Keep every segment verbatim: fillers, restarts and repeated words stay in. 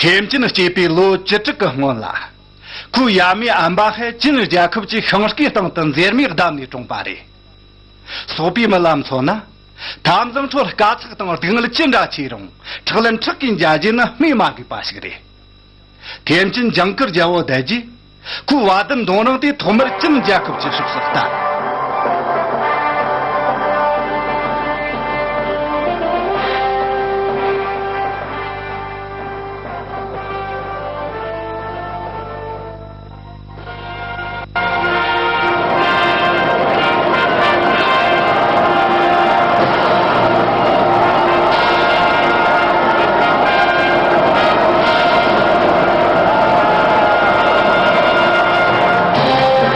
ཐེམ་ཅིན་སྐྱེས་པའི་ལོ་བཅུ་དྲུག་གི་སྔོན་ལ། ཁོའི་ཡབ་མེས་ཨམ་པ་ཧེ་ཅིན་རྒྱལ་ཁབ་ཀྱི་ཤིང་སྐས་སྟེང་དུ་མཛེར་མས་བསྡམས་ནས་གྲོངས་པ་རེད། སོག་པོའི་མི་ལ་མཚོན་ན། འཐབ་འཛིང་ཁྲོད་དཀའ་ཚེགས་དང་སྡུག་བསྔལ་ཅི་འདྲ་ཆེ་རུང་། ཁྲག་ལན་ཁྲག་གིས་འཇལ་རྒྱུ་ནི་སྨོས་མ་དགོས་པ་ཞིག་རེད། ཐེམ་ཅིན་ཇིང་གིར་རྒྱལ་པོ་བསྡད་རྗེས། ཁོའི་བ་དན་མདུང་རིང་དེ་ཐོག་མར་ཅིན་རྒྱལ་ཁབ་ཀྱི་ཕྱོགས་སུ་བསྟན།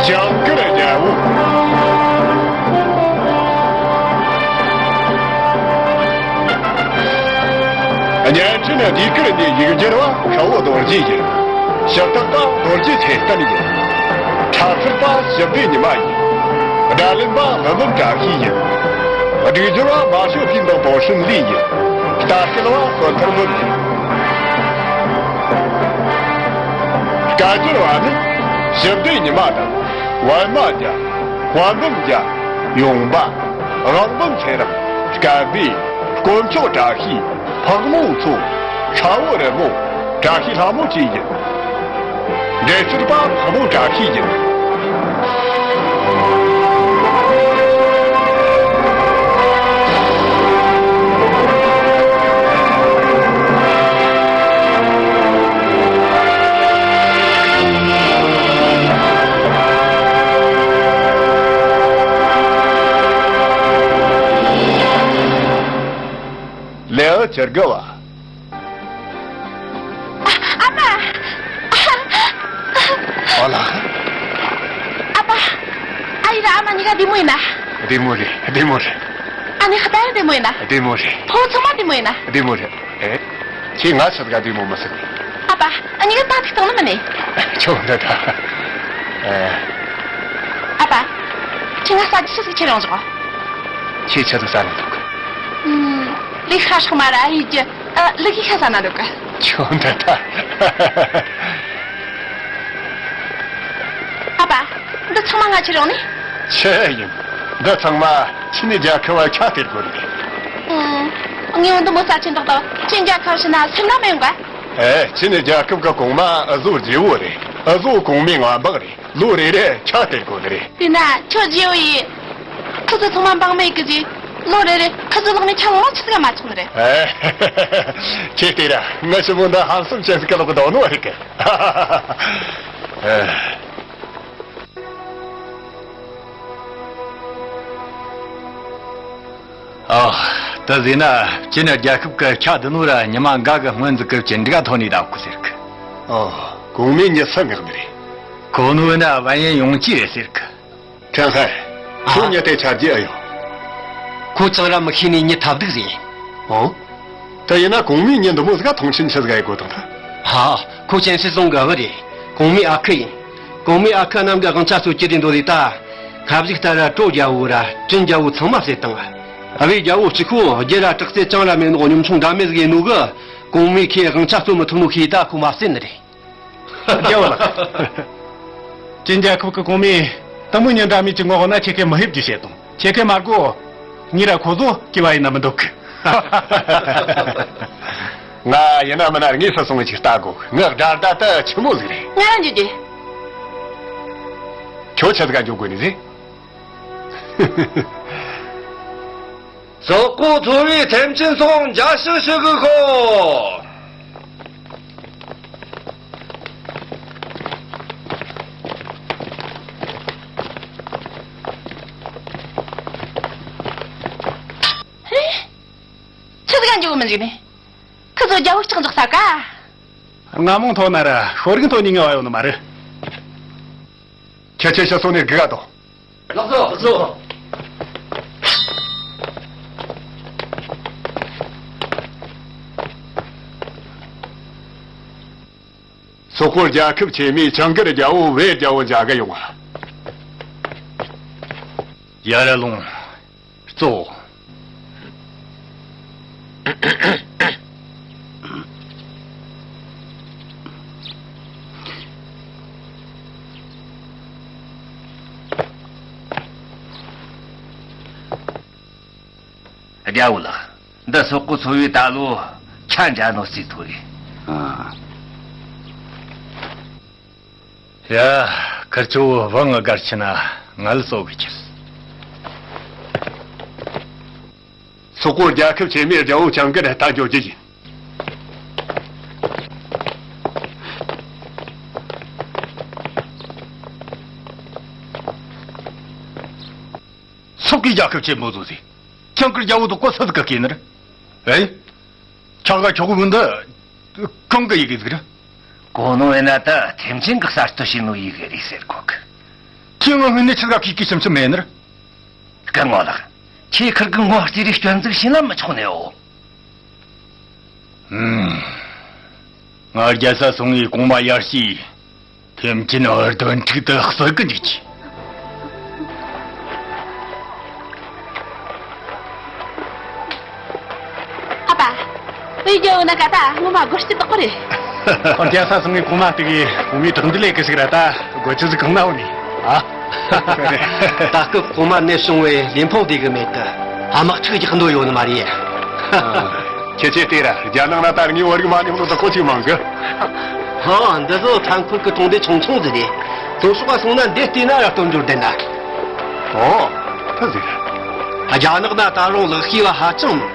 ཇིང་གིར་རྒྱལ་པོ། བརྙན་འཕྲིན་ཟློས་གར་ནས་ཡིག་སྒྱུར་བ་ཁྲ་བོ་རྡོ་རྗེ་ཡིན། ཞིབ་འཐག་པ་རྡོ་རྗེ་ཚེ་བརྟན་ཡིན། འཁྲབ་ཁྲིད་པ་ཞི་བདེ་ཉི་མ་ཡིན། སྒྲ་ལེན་པ་འབུམ་བུམ་བཀྲ་ཤིས་ཡིན། སྒྲིག་སྦྱོར་བ་མ་ཞོ་ཕིན་དང་པོ་ཧྲིན་ལི་ཡིན། ལྟ་སྐུལ་བ་བསོད་ཐར་འབུམ་ཡིན། སྐད་སྒྱུར་བ་ནི་ཞི་བདེ་ཉི་མ་དང་། པད་མ་རྒྱལ། དཔལ་འབུམ་རྒྱལ། ཡོང་འབའ། དབང་འབུམ་ཚེ་རིང་། སྐལ་བྷེ། དཀོན་མཆོག་བཀྲ་ཤིས། ཕག་མོ་མཚོ། ཁྲ་བོ་རི་མོ། བཀྲ་ཤིས་ལྷ་མོ་བཅས་ཡིན། འགྲེལ་བརྗོད་པ་ཕག་མོ་བཀྲ་ཤིས་ཡིན། ལེའུ་བཅུ་དགུ་བ། ཨ་ཨ་མ། ཨ་ལ། ཨ་ཕ། ཨ་ཡེ་ར་ཨ་མ་གཉིས་ཀ་བདེ་མོ་ཡིན་ན། བདེ་མོ་རེད། བདེ་མོ་རེད། ཨ་ནེ་ཁ་ཏ་ཡང་བདེ་མོ་ཡིན་ན། བདེ་མོ་རེད། ཕོ་བོ་ཚང་མ་བདེ་མོ་ཡིན་ན། བདེ་མོ་རེད། ཨེ། ཁྱེད་ང་ཆི་ཟིག་ག་བདེ་མོ་མི་སྲིད་ནི། ཨ་ཕ། ཨ་གཉིས་ཀ་ད་ཐུག་བཏང་ནི་མིན་ནི། ཁྱོད་འདི་ད། ཨེ། ཨ་ཕ། ཁྱེད་ང་ཟ་རྒྱུ་ཆི་ཟིག་ཁྱེར་ཡོང་ཆོག་ཁྱེད་ཆི་ཟིག་ཟ་ན་འདོད་གི། ཨུམ། ལུག་ཤ་སྲེག་མ་ར་ཡིས་རྒྱུ། ཨ། ལུག་གི་ཤ་ཟ་ན་འདོད་གི། ཁྱོད་འདི་ད། ཨ་ཕ། འདི་ཚང་མ་ང་ཁྱེར་ཡོང་ནི། ཆི་ཡིན། འདི་ཚང་མ་ཆི་ནི་རྒྱལ་ཁབ་བ་ཁ་སྟེར་དགོས་རེད། ཨུམ། ངས་འདི་མོ་ཟ་ཆེན་འདོག་དང་ཆི་རྒྱལ་ཁབ་ཕྱི་ན་སེམས་ན་མེད་འགའ། ཨེ། ཆི་ནི་རྒྱལ་ཁབ་གི་གོང་མ་འུ་ཟོ་རྗེ་བོ་རེད། འུ་ཟོ་གོང་མའི་ངའི་འབངས་རེད། ལོ་རེ་རེ་ཁ་སྟེར་དགོས་ནི་རེད། དེས་ན་ཁྱོད་རྗེ་བོ་ཡིས། ཁི་ཚོ་ཚང་མ་འབངས་མེད་གི་ཟེ། ལོ་རེ་རེ་ཁི་ཚོའི་ལག་ནས་ཁྱི་ལོ་ཆི་ཟིག་མ་ཆོག་ནི་རེད། ཨེ། ཁྱེད་དེ་ར་ངའི་ཞི་མོ་འདི་ཧམ་སེམས་ཅན་ཟིག་གི་ལོག་གི་འདུག་ནོ་རེད་གི། ཨེ། ཨ། ད་ཟེར་ན་ཅི་ནི་རྒྱལ་ཁབ་གི་ཁ་བདེ་ནོ་ར་ཉི་མ་འགའ་གི་སྔོན་ཟིག་གི་ཅི་འདྲ་ཐོན་ནི་ད་གོ་ཟེར་གི། ཨོ། གོང་མའི་མྱི་སུ་མངགས་ནི་རེད། གོ་ནོ་ན་བན་ཡན་ཡོང་ཅི་རེད་ཟེར་གི། ཁྲེན་ཧའེ། ཁྱོད་ཨ། མྱི་དེ་ཆ་རྒྱུས་ཨེ་ཡོད། ཁོ་ཅང་ར་མི་ཤེས་ནི་མྱི་ཐབས་སྡུག་ཟིག་ཡིན། ཨོ། དེ་ཡིན་ན་གོང་མའི་མྱི་འདི་མོ་ཟིག་ག་མཐོང་ཆེན་ཆི་ཟིག་ཡེ་དགོས་དང་ད། ཧ། ཁོ་ཅན་སྲིད་བཟུང་གི་བུ་རེད། གོང་མའི་ཨ་ཁུ་ཡིན། གོང་མའི་ཨ་ཁུ་རྣམས་ཀྱི་དབང་ཆ་རྩོད་ཀྱི་རེད་འདོད་རེད་ད། ཁ་བཞིག་ལྟར་ར་ཀྲོ་རྒྱལ་བོ་ར་ཀྲིན་རྒྱལ་བོ་ཚང་མ་བསད་བཏང་། བའི་རྒྱལ་བོ་གཅིག་པོ་རྒྱུ་ར་དྲག་རྩལ་ཅང་ར་མེད་ནོ་གཉོམ་ཆུང་འདྲ་མོ་ཟིག་ཡིན་ནོ་གི། གོང་མའི་ཁོའི་དབང་ཆ་རྩོད་མི་ཐུབ་ནོ་ཤེས་ད་ཁོ་མ་བསད་ནི་རེད། རྒྱལ་བོ་ལགས། ཅིན་རྒྱལ་ཁབ་ཀྱི་གོང་མས་དེ་མོ་ཉིན་འདྲ་མིན་གྱི་ངོ་ན་ཁྱེད་ཀྱིས་མི་ཕེབས་རྒྱུ་བྱེད་དང་། ཁྱེད་ཀྱིས་མ་གོ། ངས་ར་ཁོ་ཚོ་སྐྱེ་བ་ཡིན་ན་མི་འདོད་གི། ང་ཡིན་ན་མིན་ན་ངས་སུ་སོང་ངས་ཅིག་ལྟ་དགོ། ངའི་དགྲ་ཟླ་དེ་ཆི་མོ་ཟིག་རེད། ང་ར་འཇུ་རྒྱུ། ཁྱོད་ཆི་ཟིག་ག་འཇུ་དགོས་ནི་ཟིག། སོག་པོ་ཚོ་བའི་ཐེམ་ཆེན་སོགས་འཇའ་ཞིག་ཞིག་གི་ཤོག། ཧེ། ཆི་ཟིག་ག་འཇུ་གི་མི་འཇུག་ནི། ཁི་ཚོ་རྒྱལ་བོ་ལྕགས་འཇོག་ས་ག། རྔ་མོང་ཐོག་ན་ར་ཤོ་རིག་ཐོག་ནས་ངལ་བ་ཡོད་ནི་མ་རེད། ཁྱེད་ཆོས་ཤི་སོང་ནས་སྒུག་ག་དོ། ལགས་སོ། ལགས་སོ། སོག་པོ་རྒྱལ་ཁབ་ཆེན་མོའི་ཇིང་གིར་རྒྱལ་པོ་བེ་རྒྱལ་པོ་མཇལ་གི་ཡོང་བ། ཡར་ལོངས། གཙོ། རྒྱལ་བོ་ལགས། འདི་སོག་པོ་ཚོ་བས་ད་ལོ་ཆ་འདྲ་ནོ་རྩིས་ཐོ་རེད། ཨ། ཡ། ཁིར་ཆོ་བང་ང་སྒར་ཕྱི་ན་ང་ལ་གསོ་གི་ཁྱེར། སོག་པོ་རྒྱལ་ཁབ་ཆེན་མོའི་རྒྱལ་བོ་ཅང་གིར་ལྟ་འགྱོ་རྒྱུ་ཡིན། སོག་པོའི་རྒྱལ་ཁབ་ཆེན་མོ་བཟོ་ཟིག་ཅང་གིར་རྒྱལ་བོ་དུ་གོ་ས་ཟིག་ག་སྐྱེས་ནི་རེད། ཨེ། ཁྱག་ག་ཁྱོག་བུ་འདི་གང་གི་ཡི་གེ་ཟིག་རེད། གོ་ནོ་ཡིན་ན་ད་ཐེམ་ཆེན་གི་གསར་གཏོད་བྱས་ནོ་ཡི་གེ་རེད་ཟེར་གོ་གི། ཁྱེད་ངའི་སྔུན་ནས་ཆི་ཟིག་ག་ཁིག་གི་ཞིམ་ཆུ་མེད་ནི་རེད། སྐུ་ངོ་ལགས། ཁྱེད་ཁིར་གི་ངོ་རྩིས་རིག་སྐྱོན་འཛུགས་བྱས་ན་མི་ཆོག་ནས་འོ། ཨུམ། ང་རྒྱལ་ས་སོང་ངས་གོང་མ་ཡར་ཞུས། ཐེམ་ཆེན་འུར་དོན་འཁྲིག་ཏུ་གསོད་གི་འཇུག་ཅིག་ཨ་ཕ། བུའི་རྒྱལ་བོ་ན་ག་ད་ངོ་མ་སྒོ་སྐྱི་དག་པོ་རེད། ཁོ་རྒྱལ་ས་སོང་ངས་གོང་མ་དེ་གི་གོང་མའི་དྲག་འདུལ་ལས་ཀི་ཞིག་ར་ད་སྒོ་ཆུ་ཟིག་གང་ན་འོ་ནི། ཨ། ད་སྐབས་གོང་མ་ནས་བྱུང་བའི་ལས་ཕུང་དེ་གི་མེད་དུ་དམག་འཁྲུག་རྒྱག་འདོད་ཡོད་ནི་མ་རེད། ཁྱེད་ཆོས་ལྟོས་ར། རྒྱ་ནག་ན་ད་ངའི་བོད་རིགས་མ་ཉམས་ནོ་དག་གོ་ཅིག་མང་གི། ཧ། འདི་ཚོ་མཐའ་འཁོར་གི་གྲོང་སྡེ་ཆུང་ཆུང་ཟིག་རེད། ལྟོ་ཤོག་ག་སོང་ན་འདི་བལྟས་ན་ར་སྟོན་འབྱོར་ལྡན་ན། ཨོ། ཐུ་ཟིག་ར། རྒྱ་ནག་ན་ད་རུང་ལག་ཤེས་པ་ཧ་ཅང་མང་།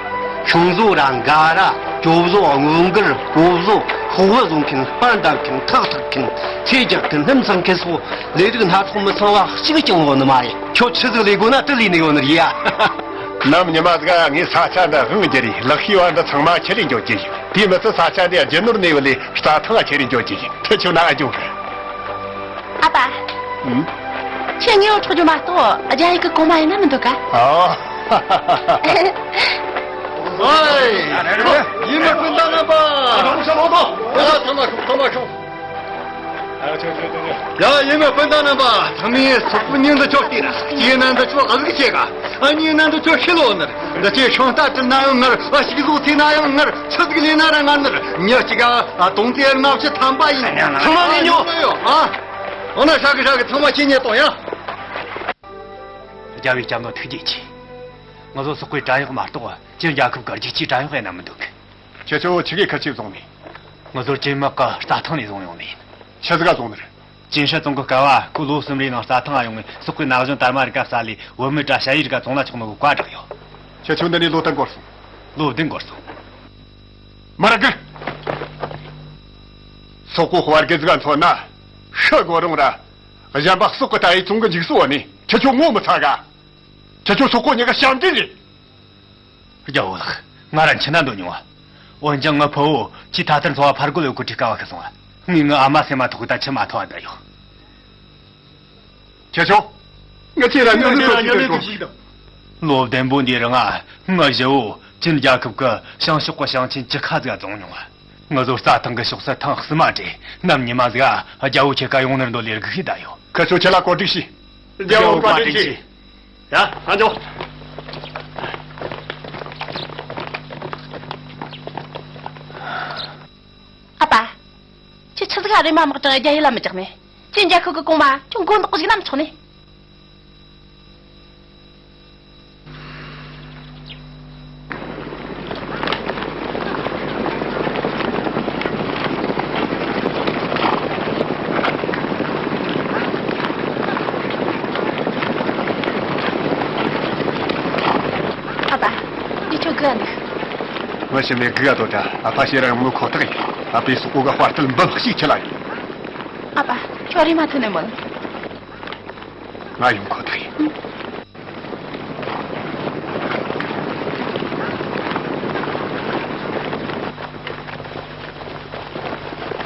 ཤིང་བཟོ་ར་འགའ་ར་ཇོ་བཟོ་དངུལ་མགུར་པོ་བཟོ་ཤོག་བུ་བཟོ་མཁན་པར་འདེབས་མཁན་ཁག་ཐེག་མཁན་ཚེ་རྒྱག་མཁན་སྣུམ་ཚང་མཁན་སོགས་ལས་རིགས་སྣ་ཚོགས་མི་ཚང་བ་གཅིག་རྐྱང་ཡོད་ནི་མ་རེད། ཁྱོད་ཆི་ཟིག་ལས་དགོས་ན་དེ་ལས་ནི་ཡོད་ནི་རེད་ཡ། ནམ་ཉི་མ་ཟིག་ངས་ས་ཆ་འདི་དབང་བསྒྱུར་རེ་ལག་ཤེས་པ་འདི་ཚང་མ་ཁྲིད་ལས་འགྱོ་རྒྱུ་ཡིན། དེའི་མི་ཚད་ས་ཆ་འདི་རྒྱུ་ནོར་གནས་བུ་ལས་རྩྭ་ཐང་ཁྲིད་ལས་འགྱོ་རྒྱུ་ཡིན། ཁྱེད་ཆོ་ན་ཨ་ཇོ་རེད། ཨ་ཕ། ཨུམ། ཁྱེད་ངའི་འོ་འཕྲོག་རྒྱུ་མ་གཏོགས་རྒྱ་ཡིག་གི་གོང་མ་ཡིན་ན་མི་འདོད་ག་ཨ། ཨོའི། ཡིན་མི་སྤུན་ཟླ་རྣམ་པ། ཨ། ཐོ་མ་ཤོག་ཐོ་མ་ཤོག་ཡ། ཡིན་མི་སྤུན་ཟླ་རྣམ་པ། ཚང་མས་སོག་པོ་མྱི་འདི་ཆོ་ལྟོས་ར། སྐྱེས་ན་འདི་ཆོ་ག་ཟིག་བྱེད་ག་ཨ། མྱི་ན་འདི་ཆོ་ཤི་ལོ་ནར། འདི་ཆོས་ཤིང་རྟ་བྲིས་ན་ཡང་ངར། ཨ། ཕྱུགས་ཟོག་འཚོས་ན་ཡང་ངར། ཆི་ཟིག་ལས་ན་ར་ངར་ནར། མྱི་གཅིག་ག་དུང་རྩེ་ལྔ་བཅུ་ཐམ་པ་ཡིན། ཚང་མ་ངས་ཉོ། ཨ། འོ་ན་ཧྲ་གི་ཧྲ་གི་ཚང་མ་ཁྱེད་ཉོས་གཏོང་ཡ། རྒྱལ་བའི་སྐྱབས་གནང་ཐུགས་རྗེ་ཆེ། ང་ཚོ་སོག་པོའི་བྲན་གཡོག་མ་གཏོགས་ཅིན་རྒྱལ་ཁབ་ཀྱི་རྒྱལ་སྤྱིའི་བྲན་གཡོག་ཡིན་ན་མི་འདུག་ཁྱེད་ཚོ་ཆི་གི་ཁ་ཆེ་བཟུང་ནས། ང་ཚོར་ཅིན་དམག་གི་རྩྭ་ཐང་ནས་བཟུང་ཡོང་ནི་ཡིན། ཆི་ཟིག་ག་བཟུང་ནི་རེད། ཅིན་ཧྲི་ཙུང་གི་སྐལ་བ་ཁོ་ལོ་གསུམ་རེའི་ནང་རྩྭ་ཐང་ང་ཡོང་ངས་སོག་པོའི་ན་གཞོན་དར་མ་རིགས་ཀ་བསད་ལས་བུད་མེད་ར་ཞ་ཡི་རིགས་ཀ་བཙོང་ན་ཆོག་ནོ་གི་བཀའ་བསྒྲགས་ཡོད། ཁྱེད་ཚོ་འདི་ནས་ལོ་ཐམ་འགོར་སོང་། ལོ་བདུན་འགོར་སོང་། མར་གི། སོག་པོ་དཔའ་རྒོད་ཟིག་ག་མཚོན་ན་ཤི་དགོས་རུང་ར། གཞན་པ་སོག་གི་ད་ཡི་ཙུང་གི་འཇིགས་སུ་བོར་ནས་ཁྱེད་ཚོ་ངོ་མི་ཚ་ག་ཁྱེད་ཚོ་སོག་པོ་མྱི་གི་ཞབས་འདྲེན་རེད། རྒྱལ་བོ་ལགས། ང་ར་འཆི་ན་འདོད་མྱོང་བ། འོན་ཀྱང་ངའི་ཕུ་བོ་ཁྱེད་ད་ལྟར་འཚོ་བ་ཕར་རྒོལ་ཡོད་གི་དྲིས་དཀའ་བ་ཁི་སོང་བ། ངས་ངའི་ཨ་མ་སེམས་མ་ཐག་གི་ད་ཆི་མ་ཐོ་བ་བསྡད་ཡོད། ཁྱེད་ཚོ། ངས་ཁྱེད་ར་ཉོ་ནི་ཐོབ་ཅིག་ལོ་བདུན་པོ་འདི་རིང་ང་ངའི་ཞི་བོ་ཅིན་རྒྱལ་ཁབ་ཀྱི་བྱང་ཕྱོགས་ཀྱི་ཞིང་ཆེན་བཅུ་ཁ་ཟིག་བཙོང་མྱོང་བ། ངའི་ཟོ་རྩྭ་ཐང་གི་ཕྱོགས་སུ་ཐེངས་གསུམ་མ་བྲེས། ནམ་ཉི་མ་ཟིག་ཨ་རྒྱལ་བོ་ཁྱེད་ཀ་ཡོང་ནར་འདོད་ལས་སྒུག་ཤི་ད་ཡོད། ཁི་ཆོ་ཁྱེད་ལ་གོ་སྒྲིག་བྱོས། རྒྱལ་བོ་བཀའ་དྲིན་ཆེ། ཡ། ཨ་ཇོ། ཨ་ཕ། ཁྱེད་ཆི་ཟིག་ག་རེ་མ་མག་ཀྲང་རྒྱ་ཡིག་ལ་མི་རྒྱག་ནས། ཁྱེད་རྒྱལ་ཁབ་ཀྱི་གོང་མ་ཁྱོད་མགོ་འདོགས་ཞིག་ན་མི་ཆོག་ནས། ཨ་ཕ། འདི་ཁྱོད་སྒུག་འདུག་ང་ཞི་མོ་སྒུག་འདུག་ད་ཨ་ཕ་ཤེས་ར་ཡོང་ནོ་ཁོ་ཐག་ཡིན། ཨ་ཕས་སོག་པོ་གི་དཔའ་རྟུལ་འབུམ་གཅིག་ཁྲིད་ལ་ཡོད། ཨ་ཕ། ཁྱོད་རེམ་མ་ཐོན་ནས་མོལ། ང་ཡོང་ཁོ་ཐག་ཡིན།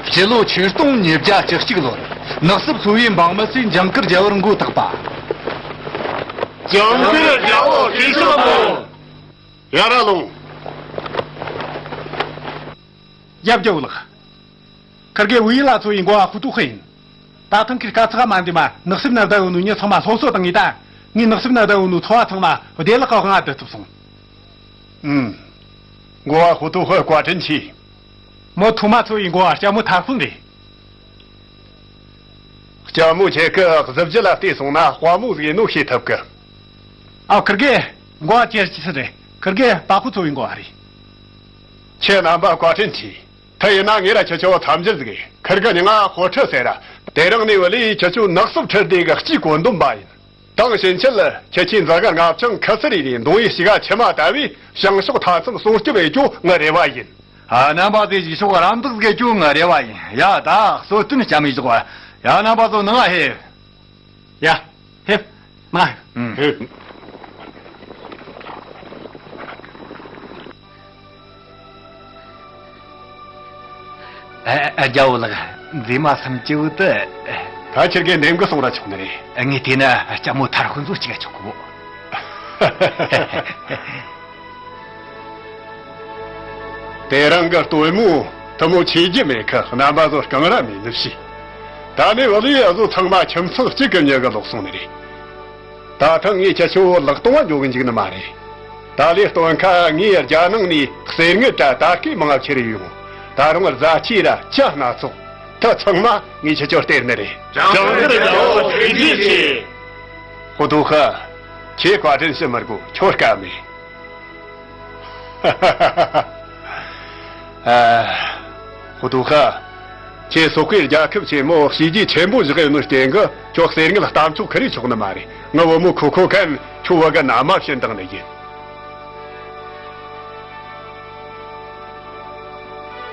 སྤྱི་ལོ་ཆིག་སྟོང་ཉིས་བརྒྱ་བཅུ་གཅིག་ལོར་ནགས་སྲུབ་ཚོ་བའི་འབངས་མི་ཚོས་ཇིང་གུར་རྒྱལ་བོར་མགོ་བཏགས་པ། ཇིང་གུར་རྒྱལ་བོ་གུས་ཕྱག་འབུལ། ཡར་ར་ལོངས། ཡབ་རྒྱལ་བོ་ལགས། ཁིར་གེ་ཝུའུ་ཡི་ལ་ཚོ་ཡི་འགོ་བ་ཧུ་ཏུ་ཧུ་ཡིན། ད་ཐེངས་ཁིར་དཀའ་ཚེགས་མ་འདི་མ་ནགས་སྲུབ་ན་བསྡད་ཡོད་ནོ་མྱི་ཚང་མ་སློབ་གསོ་བཏང་ངེས་ད། ངས་ནགས་སྲུབ་ན་བསྡད་ཡོད་ནོ་ཚོ་བ་ཚང་མ་བདེ་བླག་གི་དབང་ང་བསྡུ་ཐུབ་སོང་། ཨུམ། འགོ་བ་ཧུ་ཏུ་ཧུ་བཀའ་དྲིན་ཆེ། མོ་ཐུ་མ་ཚོ་ཡི་འགོ་བ་ལྕམ་མོ་ཐར་ཧྥུན་རེད། ལྕམ་མོ་ཁྱེད་ཀྱི་གཟི་བརྗིད་ལ་བལྟས་སོང་ན་དཔའ་མོ་ཟིག་ཡིན་ནོ་ཤེས་ཐུབ་གི། ཨ། ཁིར་གེ་འགོ་བ་ཅེར་ཅི་སི་རེད། ཁིར་གེ་པ་ཁུ་ཚོ་ཡིན་གོ་ཨ་རི། ཁྱེད་རྣམ་པ་བཀའ་དྲིན་ཆེ། ད་ཡིན་ན་ངེད་ར་ཁྱེད་ཆོ་འཚམས་འདྲི་ཟིག་ཁིར་གེ་ཉི་ང་ཧོ་ཁྲི་ཟེར་ར། དེ་རིང་ནས་བུ་ལི་ཁྱེད་ཆོ་ནགས་སུབ་ཁྲི་སྡེ་གི་སྤྱིའི་བཀོད་འདོམས་པ་ཡིན། དེང་ཕྱིན་ཆད་ཁྱེད་ཆོའི་མཛའ་གར་ལྔ་བཅུང་ཁི་སི་རི་རི་མདུང་ཡི་ཞི་ག་ཆི་མ་ལྟ་བུའི་བྱང་ཕྱོགས་མཐའ་མཚམས་སྲུང་སྐྱོབ་བྱེད་རྒྱུ་ངའི་རེ་བ་ཡིན། ཨ། རྣམ་པ་ཚོས་ཞིག་ཕྱོགས་རམ་འདེགས་བྱེད་རྒྱུ་ངའི་རེ་བ་ཡིན། ཡ། ད་གསོལ་སྟོན་བྱ་མི་ཞོག་ཡ། རྣམ་པ་ཚོ་ནང་ང་ཕེབས། ཡ། ཕེབས། མ། ཕེབས། ཨ། ཨ། རྒྱལ་བོ་ལགས། མཛེས་མ་སུམ་ཅུ་བོ་དེ། ད་ཁྱེད་ཀྱིས་འདེམས་གི་སོང་ར་ཆོག་ནི་རེད། ངས་བལྟས་ན་ལྕམ་མོ་ཐར་ཧུན་ཚོ་གཅིག་ག་ཆོག་གོ། དེ་རིང་གི་སྟོན་མོ་དེ་མོ་ཆེ་རྒྱུ་མེད་ཁི། རྣམ་པ་ཚོ་རྐང་ར་མེད་ནི་ཤི། ད་ནི་བུ་ལི་ཨ་ཚོ་ཚང་མ་ཁྱིམ་ཚང་གཅིག་གི་མྱི་གི་ལོག་སོང་ནི་རེད། ད་ཐེངས་ངས་ཁྱེད་ཆོ་ལག་སྟོང་བ་འཇོག་གི་འཇུག་ནི་མ་རེད། ད་ལོའི་སྟོན་ཁ་ངས་རྒྱ་ནང་ནས་གསེར་དངུལ་དྲ་ད་སྐས་མང་ང་ཁྱེར་ཡོང་། ད་རུང་རྫ་ཆས་ར་ཇ་སྣ་ཚོགས་དེ་ཚང་མ་ངས་ཁྱེད་ཆོར་སྟེར་ནི་རེད། བྱང་ཁུལ་རྒྱལ་བོ་ཐུགས་རྗེ་ཆེ། ཧུ་ཏུ་ཧ། ཁྱེད་བཀའ་དྲིན་ཞུ་མི་དགོས། ཁྱོད་དཀའ་མེད། ཨ། ཧུ་ཏུ་ཧ། ཁྱེད་སོག་པོའི་རྒྱལ་ཁབ་ཆེན་མོ་བྱས་རྗེས་ཆེན་པོ་བཞག་ཡོད་ནོའི་རྐྱེན་གྱིས་ཁྱོད་གསེར་དངུལ་གཏམ་ཚོགས་ཁུར་རེ་ཆོག་ནི་མ་རེད། ངའི་བུ་མོ་ཁུ་ཁོ་ཁན་ཁྱོད་བུ་ག་མནའ་མ་བྱིན་བཏང་ནི་ཡིན།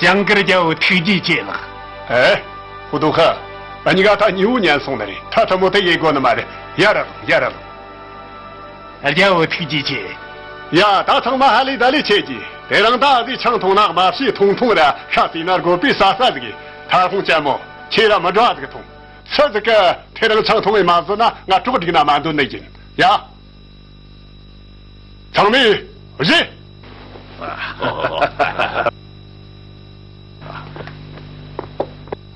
ཇིང་གིར་རྒྱལ་བོ་ཐུགས་རྗེ་ཆེ་ལགས། ཨེ། ཧུ་ཏུ་ཧ། འུ་གཉིས་ཀ་ད་ཉེ་བོ་ཉན་སོང་ནི་རེད། ད་ཐུ་མོ་དེ་ཡེ་དགོས་ནི་མ་རེད། ཡར་ལོངས། ཡར་ལོངས། རྒྱལ་བོ་ཐུགས་རྗེ་ཆེ། ཡ། ད་ཚང་མ་ཧ་ལས་ད་ལས་ཆེ་གི། དེ་རིང་ད་ཨ་ཟི་ཆང་འཐུང་ན་མ་ཤི་འཐུང་འཐུང་ར་ཤ་བཙོས་ན་དགོད་པའི་ཟ་ཟ་ཟིག་གི། ཐར་ཧུང་ལྕམ་མོ། ཁྱེད་ར་མི་འགྲོ་ཟིག་འཐུང་། སུ་ཟིག་གི་དེ་རིང་ཆང་འཐུང་བའི་མ་བཟོད་ན་ང་གྲོགས་སྒྲིག་ན་མ་འདོད་ནི་ཡིན། ཡ། ཚང་མས་བཞེས།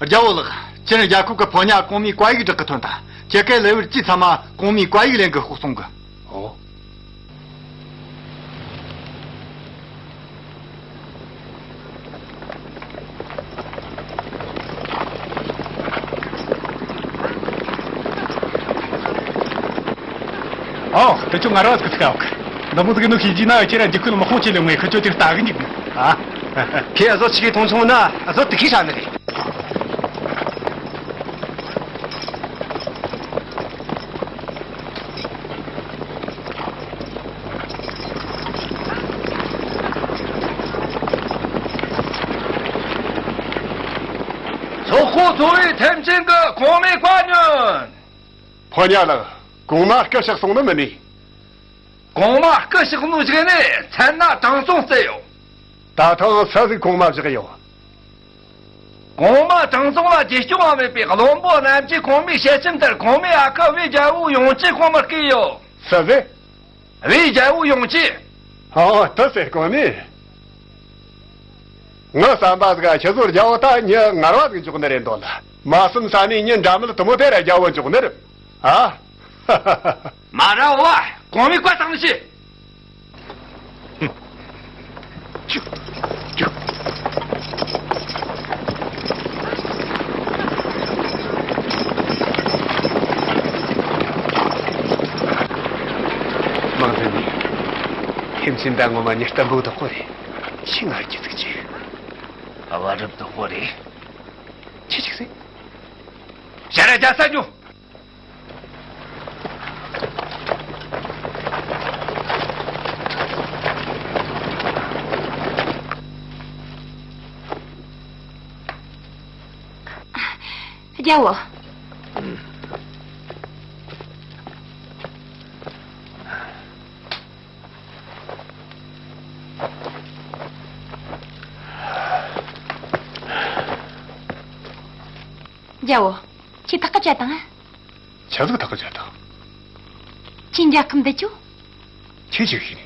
རྒྱལ་བོ་ལགས། ཅིན་རྒྱལ་ཁབ་ཀྱི་ཕོ་ཉ་གོང་མའི་བཀའ་ཡིག་བསྒྲགས་ཀྱི་ཐོན་ཐལ། ཁྱེད་ཀྱི་ལེ་ཝར་ཅི་ཚང་མ་གོང་མའི་བཀའ་ཡིག་ལེན་གི་ཤོག་གསུང་གི། ཨོ། ཨོ། དེ་ཆོ་ང་ར་བ་ཟིག་ཟིག་ཨོ། འདི་མོ་ཟིག་ནུ་ཤེས་ཀྱི་ན་ཁྱེད་ར་འཇིགས་སྐུལ་མི་ཁོང་ཆེ་ལེ་ངས་ཁི་ཆོ་ཅིག་ལྟ་གི་འཇུག་ནི། ཨ། ཁྱེད་ཨ་ཟོ་ཆི་གི་མཐོང་ཆུང་ན་ཨ་ཟོ་དེ་ཁི་ཧྲ་ནི་རེད། ཚོགས་ཁོ་ཚོ་བའི་ཐེམ་ཆེན་གི་གོང་མའི་བཀའ་ཉོན། ཕོ་ཉ་ལགས། གོང་མ་སྐུ་གཤེགས་སོང་ནི་མིན་ནི། གོང་མ་སྐུ་གཤེགས་ནོ་ཞིག་ནས་མཚན་ན་དྲང་སྲོང་བརྩད་ཡོད། ད་ཐེངས་སུ་ཟིག་གོང་མ་བཞག་ཡོད། གོང་མ་དྲང་སྲོང་ལ་རྗེས་སྐྱོང་བ་མེད་པའི་བློན་པོ་རྣམས་ཀྱིས་གོང་མའི་ཞལ་ཆེམས་ལྟར་གོང་མའི་ཨ་ཁུ་བའི་རྒྱལ་པོ་ཡོང་ཅི་གོང་མར་བསྐོས་ཡོད། སུ་ཟིག་བའི་རྒྱལ་པོ་ཡོང་ཅི། ཨོ། དེ་ཟེར་གོ་ནི། ངའི་བསམ་པ་ཟིག་ཁྱེད་ཚོར་རྒྱལ་པོ་ད་མྱི་ངར་བ་ཟིག་འཇོག་ནི་རེད་འདོད་ལ། མ་བསམ་ས་ནས་མྱི་འདྲ་མིན་དུ་མོ་དེ་ར་རྒྱལ་པོ་འཇོག་ནི་རེད། ཨ། མ་ར་བ། གོང་མའི་བཀའ་བཏང་ནི་ཤི། མང་ཚན་ནི། ཁྱིམ་ཆེན་ད་ངོ་མ་ཉི་སྟན་པོ་དོག་པོ་རེད། ཤི་ང་རྒྱུ་ཚིག་ཅིག་བ་རབ་དོག་པོ་རེད། ཁྱི་ཅིག་སེ། ཞལ་ར་རྒྱ་ས་ཉོ། རྒྱལ་བོ། རྒྱལ་བོ། ཁྱེད་ཐག་གི་བཅད་དང་། ཆི་ཟིག་ཐག་གི་བཅད་དང་། ཁྱེད་འཇའ་ཁམ་འདི་ཆོ། ཁྱེད་ཅིག་ཤེས་ནི།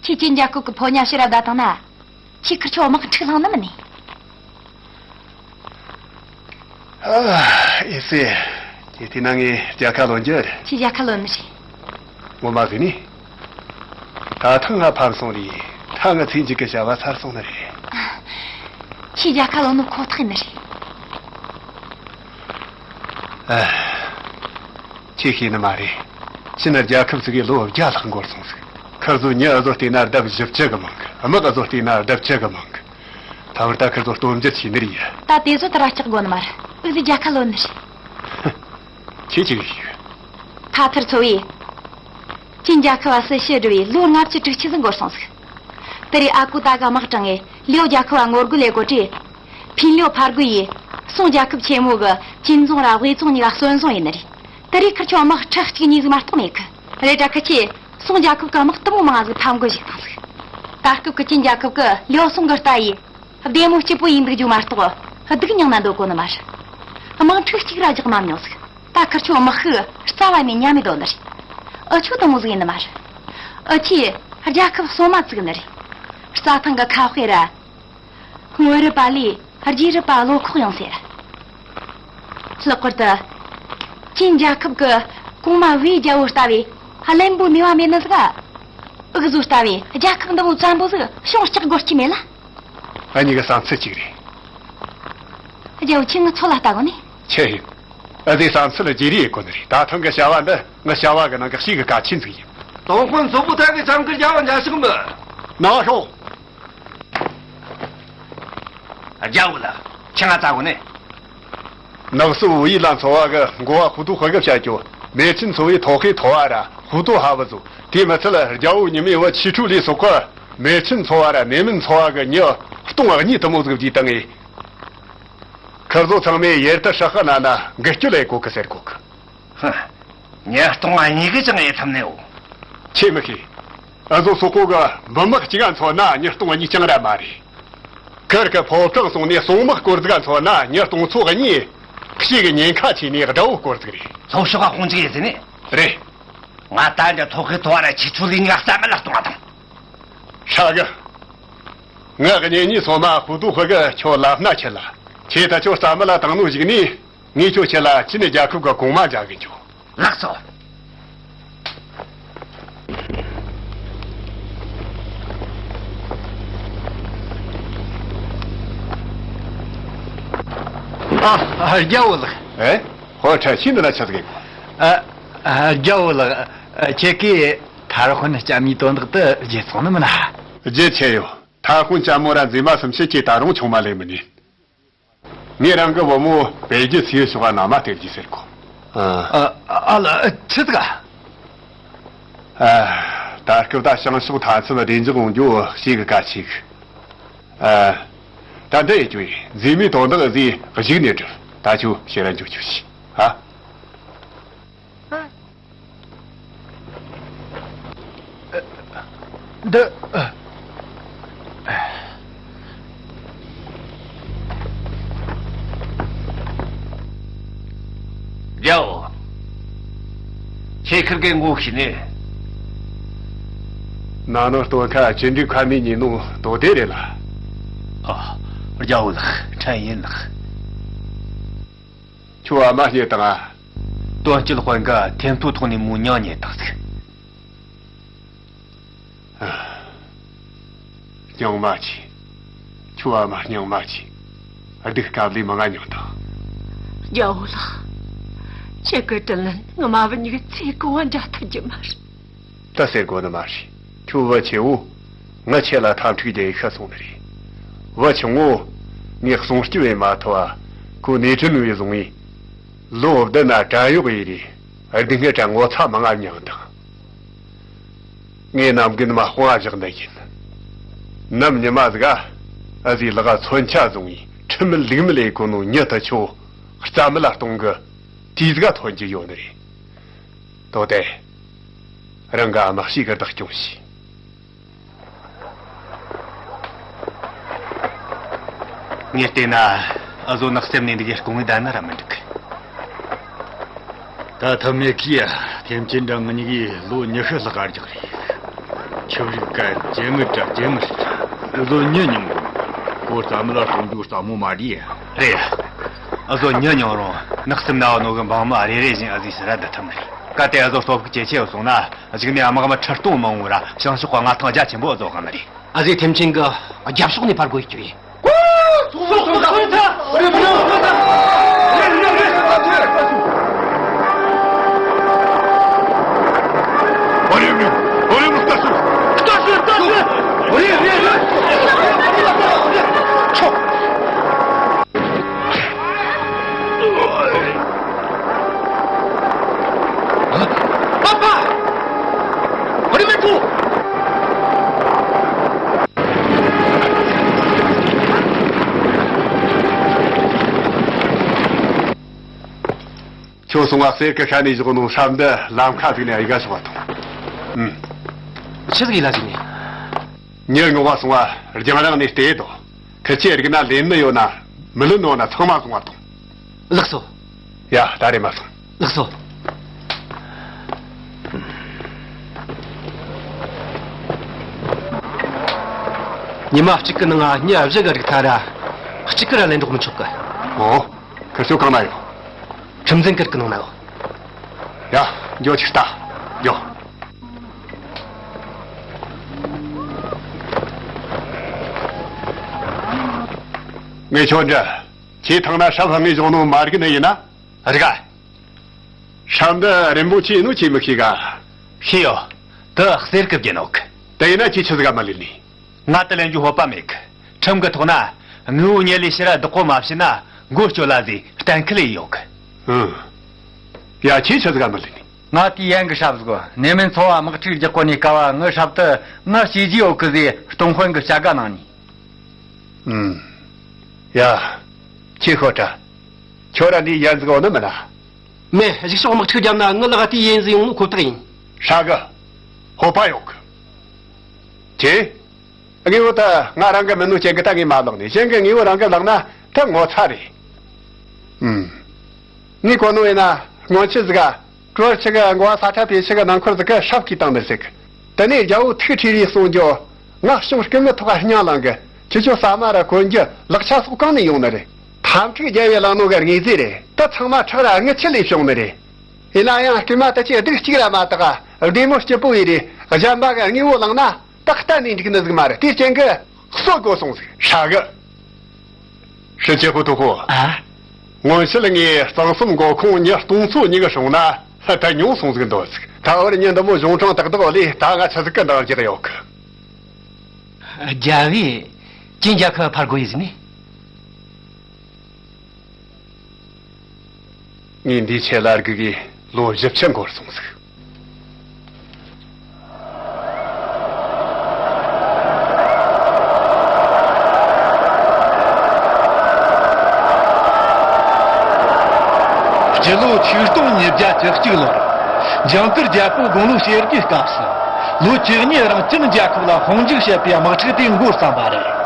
ཁྱེད་ཀྱིས་འཇའ་ཁུག་གི་ཕོ་ཉ་ཕྱིར་ར་བདའ་དང་ན། ཁྱེད་ཁིར་ཆོ་དམག་འཁྲུག་ལངས་ནི་མིན་ནི། ཨ། ཨེ་སེ། ཁྱེད་དེ་ན་ངས་རྒྱལ་ཁ་ལོན་རྒྱུ་རེད། ཁྱེད་རྒྱལ་ཁ་ལོན་ནི་རེད། ངོ་མ་ཟིན་ནི། ད་ཐེངས་ང་ཕམ་སོང་རེད། ད་ང་ཚེ་མཇུག་གི་བྱ་བ་ཚར་སོང་ནི་རེད། ཁྱེད་རྒྱལ་ཁ་ལོན་ནི་ཁོ་ཐག་ཡིན་ནི་རེད། ཨ། ཁྱེད་ཤེས་ནི་མ་རེད། ཕྱི་ནས་རྒྱལ་ཁབ་ཟིག་གི་ལོ་བརྒྱ་ལྷག་འགོར་སོང་ཟིག་ཁིར་ཚོ་མྱི་ཨ་ཟོ་བལྟས་ན་ལྡབ་བཞི་བཅུ་གི་མང་གི་དམག་ཨ་ཟོ་བལྟས་ན་ལྡབ་བཅུ་གི་མང་གི་ད་བར་ད་ཁིར་ཚོ་སྟོབས་འབྱོར་ཆེ་ནི་རེད་ཡ། ད་དེ་ཚོ་དེ་ར་སྐྲག་དགོས་ནི་མ་རེད། འུ་ཟོ་རྒྱལ་ཁ་ལོན་ནི་རེད། ཁྱེད་ཅི་གི་ཞིག་ཕ་ཐར་ཚོ་བས། ཅིན་རྒྱལ་ཁབ་བ་སྲི་ཞུ་བསྒྲུབས་པའི་ལོ་ལྔ་བཅུ་དྲུག་ཅུ་ཟིག་འགོར་སོང་ཟིག་དེ་རིང་ཨ་ཁུ་ད་ག་དམག་དྲངས་ངས་ལིའོ་རྒྱལ་ཁབ་བ་ངོ་རྒོལ་ལས་གོ་དྲིས། ཕིན་ལིའོ་ཕར་རྒོལ་ཡིས་སུང་རྒྱལ་ཁབ་ཆེན་མོ་གི་ཅིན་རྫོང་ར་དབུས་རྫོང་གཉིས་ཀ་གསོན་བཟུང་ཡིན་ནི་རེད། དེ་རིང་ཁིར་ཆོ་དམག་ཁྲི་གཅིག་གཉིས་ཟིག་མ་གཏོགས་མེད་གི་རེད་དྲ་ཁི་ཆེ། སུང་རྒྱལ་ཁབ་གི་དམག་དུ་མོ་མང་ཟིག་ཕམ་རྒོལ་ཞིག་བཏང་ཟིག་ད་སྐབས་ཀྱི་ཅིན་རྒྱལ་ཁབ་གི་ལིའོ་སུང་གི་རྟ་ཡིས་བདེ་མོ་སྐྱིད་པོ་ཡིན་འདུག་རྒྱུ་མ་གཏོགས་སྡུག་མྱངས་ན་འདོད་གོ་ནི་མ་རེད། དམག་འཁྲུག་གཅིག་ར་རྒྱག་མ་མྱོང་ཟིག་ད་ཁིར་ཆོ་དམག་ཤུགས་རྩ་བ་ནས་ཉམས་མེད་དོ་ནི་རེད། ཨ་ཆོ་དུ་མོ་ཟིག་ཡིན་ནི་མ་རེད། ཨ་ཆེ། རྒྱལ་ཁབ་སོ་མ་བཙུགས་ནི་རེད། རྩྭ་ཐང་གི་ཁ་དཔེ་ར། བོད་རིག་པ་ལས་རྒྱའི་རིག་པ་བློ་ཁོག་ཡངས་ཟེར། ལྷག་པར་དུ། ཅིན་རྒྱལ་ཁབ་ཀྱི་གོང་མ་ཝེ་རྒྱལ་པོ་ལྟ་བུའི་གླེན་པོ་ནུས་པ་མེད་ནི་ཟིག་འུ་ཟོ་ལྟ་བུའི་རྒྱལ་ཁབ་འདི་མོ་བཙན་པོ་ཟིག་གཞུང་ལྕགས་སྒོར་གྱི་མེད་ལ། ཨ་ཉི་གི་བསམ་ཚུལ་གཅིག་རེད། རྒྱལ་པོ་ཁྱེད་ངའི་ཚོད་ལ་ལྟ་གོ་ནི། ཆི་ཡིན། ཨ་ཟོའི་བསམ་ཚུལ་བརྗེ་རེས་ཡེད་གོ་ནི་རེད། ད་ཐེངས་གི་བྱ་བ་འདི་ངའི་བྱ་བ་གི་ནང་གི་གཤིས་ཀྱི་གལ་ཆེན་ཟིག་ཡིན། ཏོང་དཔོན་མཚོ་བོད་ཐང་གི་ཆང་ཁུར་རྒྱལ་བ་འཇའ་ཤོག་མི། ནང་ཤོག་རྒྱལ་བོ་ལགས། ཁྱེད་ང་ཙ་གོ་ནས། ནགས་སུ་བོད་ཡིག་ལ་འཚོ་བ་གི་འགོ་བ་ཧུ་ཏུ་ཧུ་གི་བཤད་རྒྱུ་མེ་ཆེན་འཚོ་བའི་ཐོག་ཁའི་ཐོ་བ་ར་ཧུ་ཏུ་ཧ་བུ་ཟུ་དེ་མི་ཚད་རྒྱལ་བོ་ཉི་མའི་བུ་ཆི་ཁྲུ་ལི་སོགས་ཀྱི་མེ་ཆེན་འཚོ་བ་ར་མེ་མིན་འཚོ་བ་གི་མྱི་སྟོང་གཉིས་དུ་མོ་ཟིག་བརྗེས་བཏང་ངས། ཁིར་ཚོ་ཚང་མས་ཡེར་ཏི་ཧྲི་ཧི་ན་ན་འགུལ་སྐྱོད་ལས་གོ་གི་ཟེར་གོ་གི་ཧ། ཉིས་སྟོང་གཉིས་གི་ཅང་ཡེ་ཐམ་ནེའོ། ཁྱེད་མི་ཤེས། ཨ་ཟོ་སོག་པོ་གི་འབུམ་དམག་གཅིག་ག་མཚོན་ན་ཉིས་སྟོང་གཉིས་ཅང་ར་མ་རེད། ཁིར་གི་ཕོ་བྲང་སོང་ནས་སྲུང་དམག་སྐོར་ཟིག་ག་མཚོན་ན་ཉིས་སྟོང་ཚོ་གཉིས། ཤེས་གི་ཉེན་ཁ་ཆེ་ནས་དགྲ་བོ་སྐོར་ཟིག་རེད། ཚོ་ཤོག་ག་ཁོང་ཅིག་ཡེ་ཟིན་ནས། རེད། ང་ད་འདྲ་ཐོག་གི་ཐོ་བ་ར་ཆི་ཆུ་ལི་ཉག་རྩ་མེད་ལ་གཏོང་བ་དང་། ཧྲ་གི་ངའི་གཉེན་ཉེ་སོ་མ་ཧུ་ཏུ་ཧུ་གི་ཁྱོད་ལབ་ན་ཁྱེད་ལ། ཁྱེད་ད་ཁྱོད་རྩ་མེད་ལ་བཏང་ནོ་ཞིག་ནས། ངས་ཁྱོད་ཁྱེད་ལ་ཅི་ནས་རྒྱལ་ཁབ་ཀྱི་གོང་མ་མཇལ་གི་འཇུག་ལགས་སོ། ཨ། ཨ། རྒྱལ་བོ་ལགས། ཨེ། ཧོ་ཁྲ་ཤིན་འདི་ན་ཆ་ཟིག་ཨ། ཨ། རྒྱལ་བོ་ལགས། ཁྱེད་ཀྱིས་ཐར་ཧོན་ལྕམ་མོའི་དོན་དག་ཏུ་བརྗེད་སོང་ནི་མིན་ན། བརྗེད་ཆེ་ཡོད། ཐར་ཧོན་ལྕམ་མོ་ར་མཛེས་མ་སུམ་ཆེ་ཁྱེད་ད་རུང་ཆུང་མ་ལས་མི་ཉན། ངས་རང་གི་བུ་མོ་བེ་རྒྱུ་སའི་ཕྱོགས་ནང་མ་སྟེར་རྒྱུ་ཟེར་གོ་ཨ། ཨ་ལ་ཆི་ཟིག་ཨ། ད་སྐབས་ད་བྱང་ཕྱོགས་མཐའ་མཚམས་བདེ་འཇགས་ཡོང་རྒྱུ་ཞེ་གི་གལ་ཆེ་གི་ཨ། ད་འདི་ཡེ་རྒྱུ་ཡིན། མཛེས་མའི་དོན་དག་ཟིག་གཞུག་ནས་སྒྲུབ། ད་ཁྱོད་ཕྱིར་ར་འཇུག་རྒྱུ་ཞིག་ཨ། འདི། རྒྱལ་བོ། ཁྱེད་ཁིར་གེ་ངོ་ཤེས་ནས། ན་ནིང་སྟོན་ཁ་ཅི་འདྲའི་ཁ་མིག་ཉེ་ནོ་དོ་དེ་རེད་ལ། ཨ། རྒྱལ་བོ་ལགས། ཕྲན་ཡིན་ལགས། ཁྱོད་ཨ་མ་རྙེད་དང་ཨ། དོན་སྤྱི་དཔོན་ག་ཐེམ་ཐོ་ཐོག་ནས་མོ་མྱིང་རྙེད་དང་ཟིག་སྙིང་མ་ཆེ། ཁྱོད་ཨ་མ་སྙིང་མ་ཆེ། སྡུག་སྐབས་ལས་མང་ང་མྱོང་དང་། རྒྱལ་བོ་ལགས། ཁྱེད་ཀྱི་དྲིན་ལན་ངི་མ་བུ་གཉིས་ཀྱི་ཚེ་གང་བ་འཇལ་ཐུབ་རྒྱུ་མ་རེད། ད་ཟེར་དགོས་ནི་མ་རེད། ཁྱོད་བུ་ཆེ་བོ། ང་ཁྱེད་ལ་འཐབ་འཁྲུག་རྒྱག་ཡི་ཤི་སོང་ནི་རེད། བུ་ཆུང་ངོ་། ངས་གསུང་སྐྱོ་བས་མ་ཐུབ་བ། ཁོ་ནས་ཁྲིན་བས་བཟུང་བས། ལོ་བདུན་ན་བྲན་གཡོག་ཡི་རེད། སྡུག་བསྔལ་དྲ་ངོ་ཚ་མང་ང་མྱངས་དང་། ངས་ནམ་རྒྱུན་མ་དཔུང་བ་བཞག་འདི་ཡིན། ནམ་ཉི་མ་ཟིག་ག་ཨ་ཟིའི་ལག་མཚོན་ཆ་བཟུང་བས་ཁྲིམས་མེད་ལུགས་མེད་ལས་གོ་ནོ་མྱི་ད་ཁྱོད་རྩ་མེད་ལ་གཏོང་གི་དུས་ཟིག་ག་ཐོན་རྒྱུ་ཡོད་ནི་རེད། དོ་དེ། རང་གི་ཨ་མ་ཞིག་གི་བདག་སྐྱོང་བྱས། ངས་བལྟས་ན། ཨ་ཟོ་ནགས་གསེབ་ནས་འདི་གའི་སྐུ་ངོས་བསྡད་ན་ར་མི་འགྲིག་ད་ཐབས་མེད་ཀིས་ཐེམ་ཆེན་འདྲ་ང་གཉིས་ཀྱིས་ལོ་ཉི་ཤུ་ལྷག་ག་རྒྱག་རེད། ཆབ་རིག་ག་སྐྱེ་དངོས་འདྲ་སྐྱེ་དངོས་ཞིག་ཨ་ཟོ་མྱི་ཉུང་གི་ཁོ་རྩ་མེད་ལ་གཏོང་རྒྱུ་སླ་མོ་མ་རེད། རེད། ཨ་ཟོ་མྱི་ཉུང་རུང་ནགས་གསེབ་ན་བ་ནོ་གི་འབངས་མི་རེ་རེ་བཞིན་ཨ་ཟོའི་ཕྱིར་ར་བསྡད་ཐུབ་ནི་རེད། གལ་ཏེ་ཨ་ཟོ་སྟོབས་ཤུགས་ཇེ་ཆེ་བ་སོང་ན། གཞུག་ནས་དམག་མི་ཁྲི་སྟོང་མང་བོ་ར་བྱང་ཕྱོགས་ཀྱི་མངའ་ཐང་རྒྱ་ཆེན་པོ་བཟོ་གི་ནི་རེད། ཨ་ཟོའི་ཐེམ་ཆེན་གྱི་རྒྱབ་ཕྱོགས་ནས་ཕར་རྒོལ་རྒྱུ་ཡིན། ཁྱོད་སོང་བ་གསེར་གི་ཤ་ནས་བཞག་ནོ་ཧྲམ་འདི་ལམ་ཁ་ཟིག་ནས་ཡི་ག་སོང་བ་དང་། ཨུམ། ཆི་ཟིག་ཡིན་ལ་ཟིག་ནས། ཉི་ངོ་བ་སོང་བ་རྒྱང་རིང་ནས་བལྟས་དོ། ཁི་ཆོས་རིག་ན་ལེན་ནི་ཡོད་ན་མི་ལེན་ནོ་ན་ཚང་མ་སོང་བ་དང་། ལགས་སོ། ཡ་ད་རེ་མ་སོང་། ལགས་སོ། ཉི་མ་གཅིག་གི་ནང་ང་མྱི་བཞི་གི་རིགས་ཐ་ར་གཅིག་གི་ར་ལེན་འགྲོ་མི་ཆོག་གི། ཨོ། ཁིར་ཤོ་གང་ན་ཡོད། ཁྲིམས་འཛིན་གིར་གི་ནང་ན་ཡོད། ཡ། འགྱོ་ཆིག་ལྟ། འགྱོ། ངས་ཁྱོད་འདྲི། ཁྱེད་ཐང་ན་ཧྲབ་ཧང་ངས་བཞོག་ནོ་མ་རིག་ནི་ཡིན་ན། རིག་ག། ཧྲབ་འདི་རིན་པོ་ཆེ་ནོ་ཁྱེད་མི་ཤེས་ག། ཤེས་ཡོད། དེ་གསེར་གི་བརྒྱན་ནོ་གི། དེ་ཡིན་ན་ཁྱེད་ཆི་ཟིག་ག་མ་ལེན་ནི། ང་དེ་ལེན་རྒྱུ་སྤོབས་པ་མེད་གི། ཁྲིམས་གི་ཐོག་ན་དངོས་པོ་མྱི་ལས་ཕྱིར་ར་བདག་པོ་མ་བྱས་ན་མགོ་གཅོད་ལ་ཟེར་གཏན་འཁེལ་ཡོད་གི། ཨང་། ཡ་ཁྱེད་ཆི་ཟིག་ག་མ་ལེན་ནི། ང་དེའི་ཡན་གི་ཧྲབ་ཟིག་གོ། ནེ་མན་ཚོ་བ་དམག་འཁྲུག་རྒྱག་གོ་ནི་ཀ་བ་ངི་ཧྲབ་དུ་ང་སྐྱེས་རྗེས་ཡོད་གི་ཟེར་སྟོང་དཔོན་གི་བྱ་དགའ་གནང་ནི། ཨུམ། ཡ། ཁྱེད་ཤོད་དྲ། ཁྱོད་ར་འདི་ཡན་ཟིག་འོ་ནི་མིན་ན། མེད། གཞུག་ཕྱོགས་དམག་འཁྲུག་བརྒྱབ་ན་ངི་ལག་དེའི་ཡན་ཟིག་ཡོང་ནི་ཁོ་ཐག་ཡིན། ཧྲ་གི། ཧོ་པ་ཡོད་གི། ཁྱེད། དངོས་པོ་ད་ང་རང་གི་མིན་ནོ་རྐྱེན་གི་ད་ངས་མ་བརླག་ནས་གཞན་གི་དངོས་པོ་རང་གི་བརླག་ན་ད་ངོ་ཚ་རེད། ཨུམ། ངས་གོ་ནོ་ཡིན་ན་སྔོན་ཆད་ཟིག་ག་ཀྲོར་ཆི་གི་འགོ་བ་ས་ཁྲ་པེ་ཆི་གི་ནང་འཁོར་ཟིག་གི་ཧྲབ་གིས་བཏང་ནི་ཟིག་དེ་ནས་རྒྱལ་པོ་ཐུགས་ཁྲོས་རེ་གསུང་རྒྱུ། ང་གཞུང་སྐུ་ངི་ཐོག་སྙིང་ལངས་གི། ཁྱེད་ཆོ་ཟ་མ་ར་གོན་རྒྱུ་ལག་ཆ་སོགས་གང་ནས་ཡོང་ནི་རེད། འཐབ་འཁྲུག་རྒྱལ་བའི་ལག་ནོ་གི་དངོས་རྫས་རེད། ད་ཚང་མ་ཁྲག་ར་རྔུལ་ཆུ་ལས་བྱུང་ནི་རེད། ཡིན་ན་ཡང་རྐུན་མ་དེ་ཆོས་སྡུག་གཅིག་ར་མ་དག་ག་བདེ་མོ་སྐྱིད་པོ་ཡིན་རེད། གཞན་པ་གི་དངོས་པོ་བླངས་ན་ད་གཏན་ནས་འགྲིག་ནི་ཟིག་མ་རེད། དེའི་རྐྱེན་གི་གསོད་དགོས་སོང་ཟིག་ཧྲ་གི། ཧྲི་ཅེ་ཧྥུ་ཐུ་ཧོ། ཨ། སྔོན་ཆད་ངས་གཙང་གསུམ་འགོ་ཁུངས་མྱི་སྟོང་ཚོ་གཉིས་ཀྱི་སྲུང་ན་ད་ཉུང་སོང་ཟིག་འདོད་ཟིག་ད་བར་མྱི་འདི་མོ་གཞུང་དྲང་ཏག་ཏག་ལས་ད་ང་ཆི་ཟིག་གི་འདང་རྒྱག་ཡོད་གི། རྒྱལ་བས་ཅིན་རྒྱལ་ཁབ་ཕར་རྒོལ་ཡི་ཟིག་ནི། ངས་འདིའི་ཆེད་ལ་སྒུག་གི་ལོ་བཞི་བཅུ་འགོར་སོང་ཟིག་སྤྱི་ལོ་ཆིག་སྟོང་ཉིས་བརྒྱ་བཅུ་གཅིག་ལོར་ཇིང་གུར་རྒྱལ་པོ་དགུང་ལོ་བྱེ་བརྒྱའི་སྐབས་སུ་ལོ་བཅུ་གཉིས་རིང་ཅིན་རྒྱལ་ཁབ་ལ་དཔུང་འཇུག་བྱེད་པའི་དམག་འཁྲུག་དེ་འགོ་བརྩམས་པ་རེད།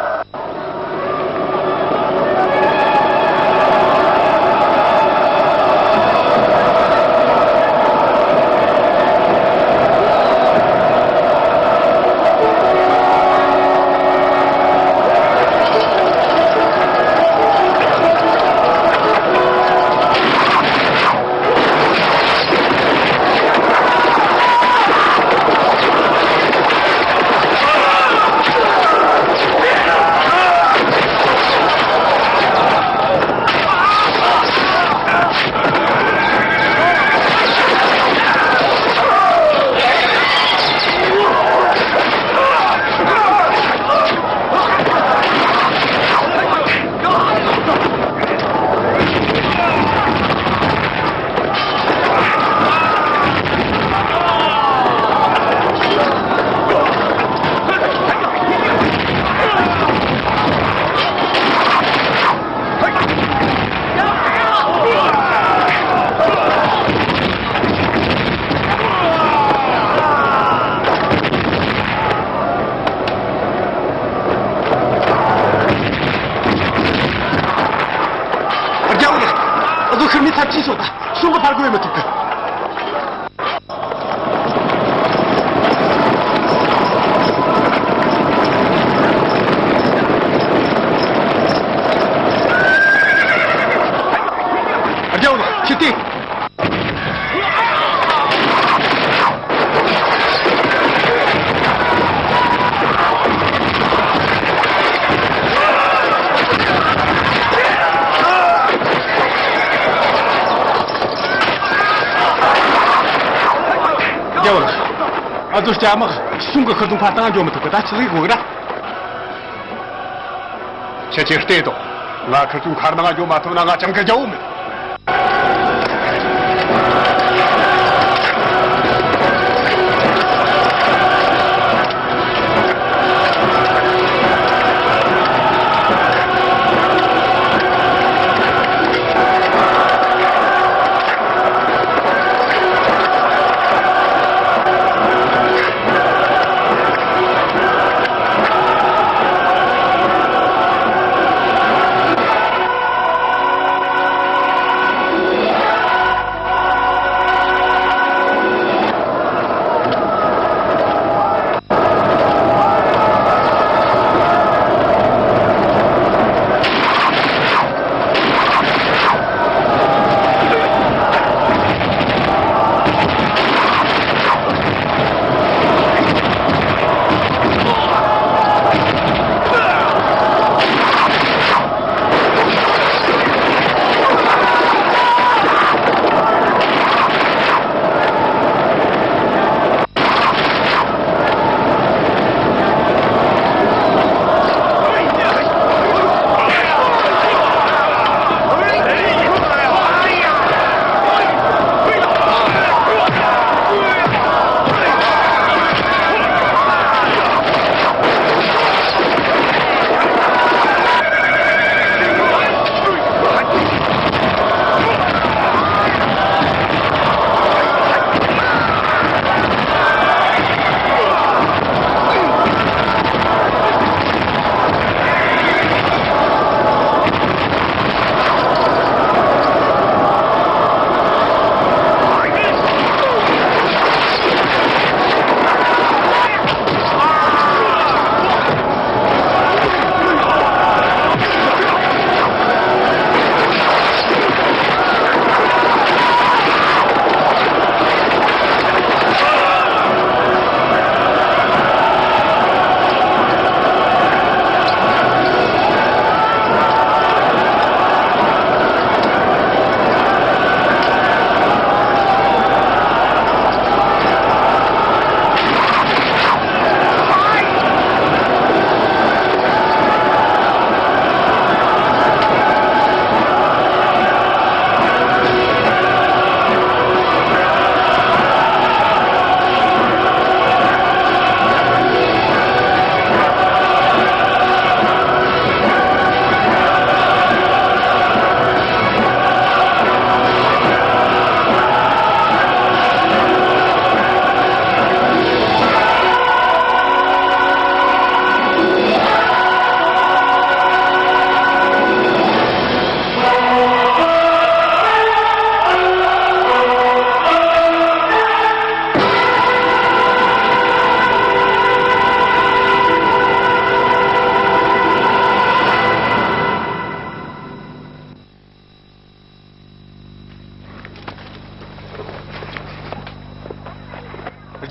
རྒྱལ་བོ་ལགས། འུ་ཚོ་ཤི་རྨས་ཚབས་ཆེན་བྱུང་ད་གཞུང་གི་ཕར་རྒོལ་ཡེ་མི་ཐུབ་གི། རྒྱལ་བོ་ལགས། ཁྱེད་དེ། རྒྱལ་བོ་ལགས། ཨ་ཚོ་སྐྱ་དམག་གཞུང་གི་ཁུར་དུང་ཕར་བཏང་འགྱོ་མི་ཐུབ་གི། ད་ཆི་ཟིག་དགོས་གི་ར། ཁྱེད་ཀྱིས་བལྟས་དང་། ང་ཁིར་ཆུང་ཁར་ནང་འགྱོ་མ་ཐུབ་ན་ང་ཅང་གི་རྒྱལ་བོ་མིན།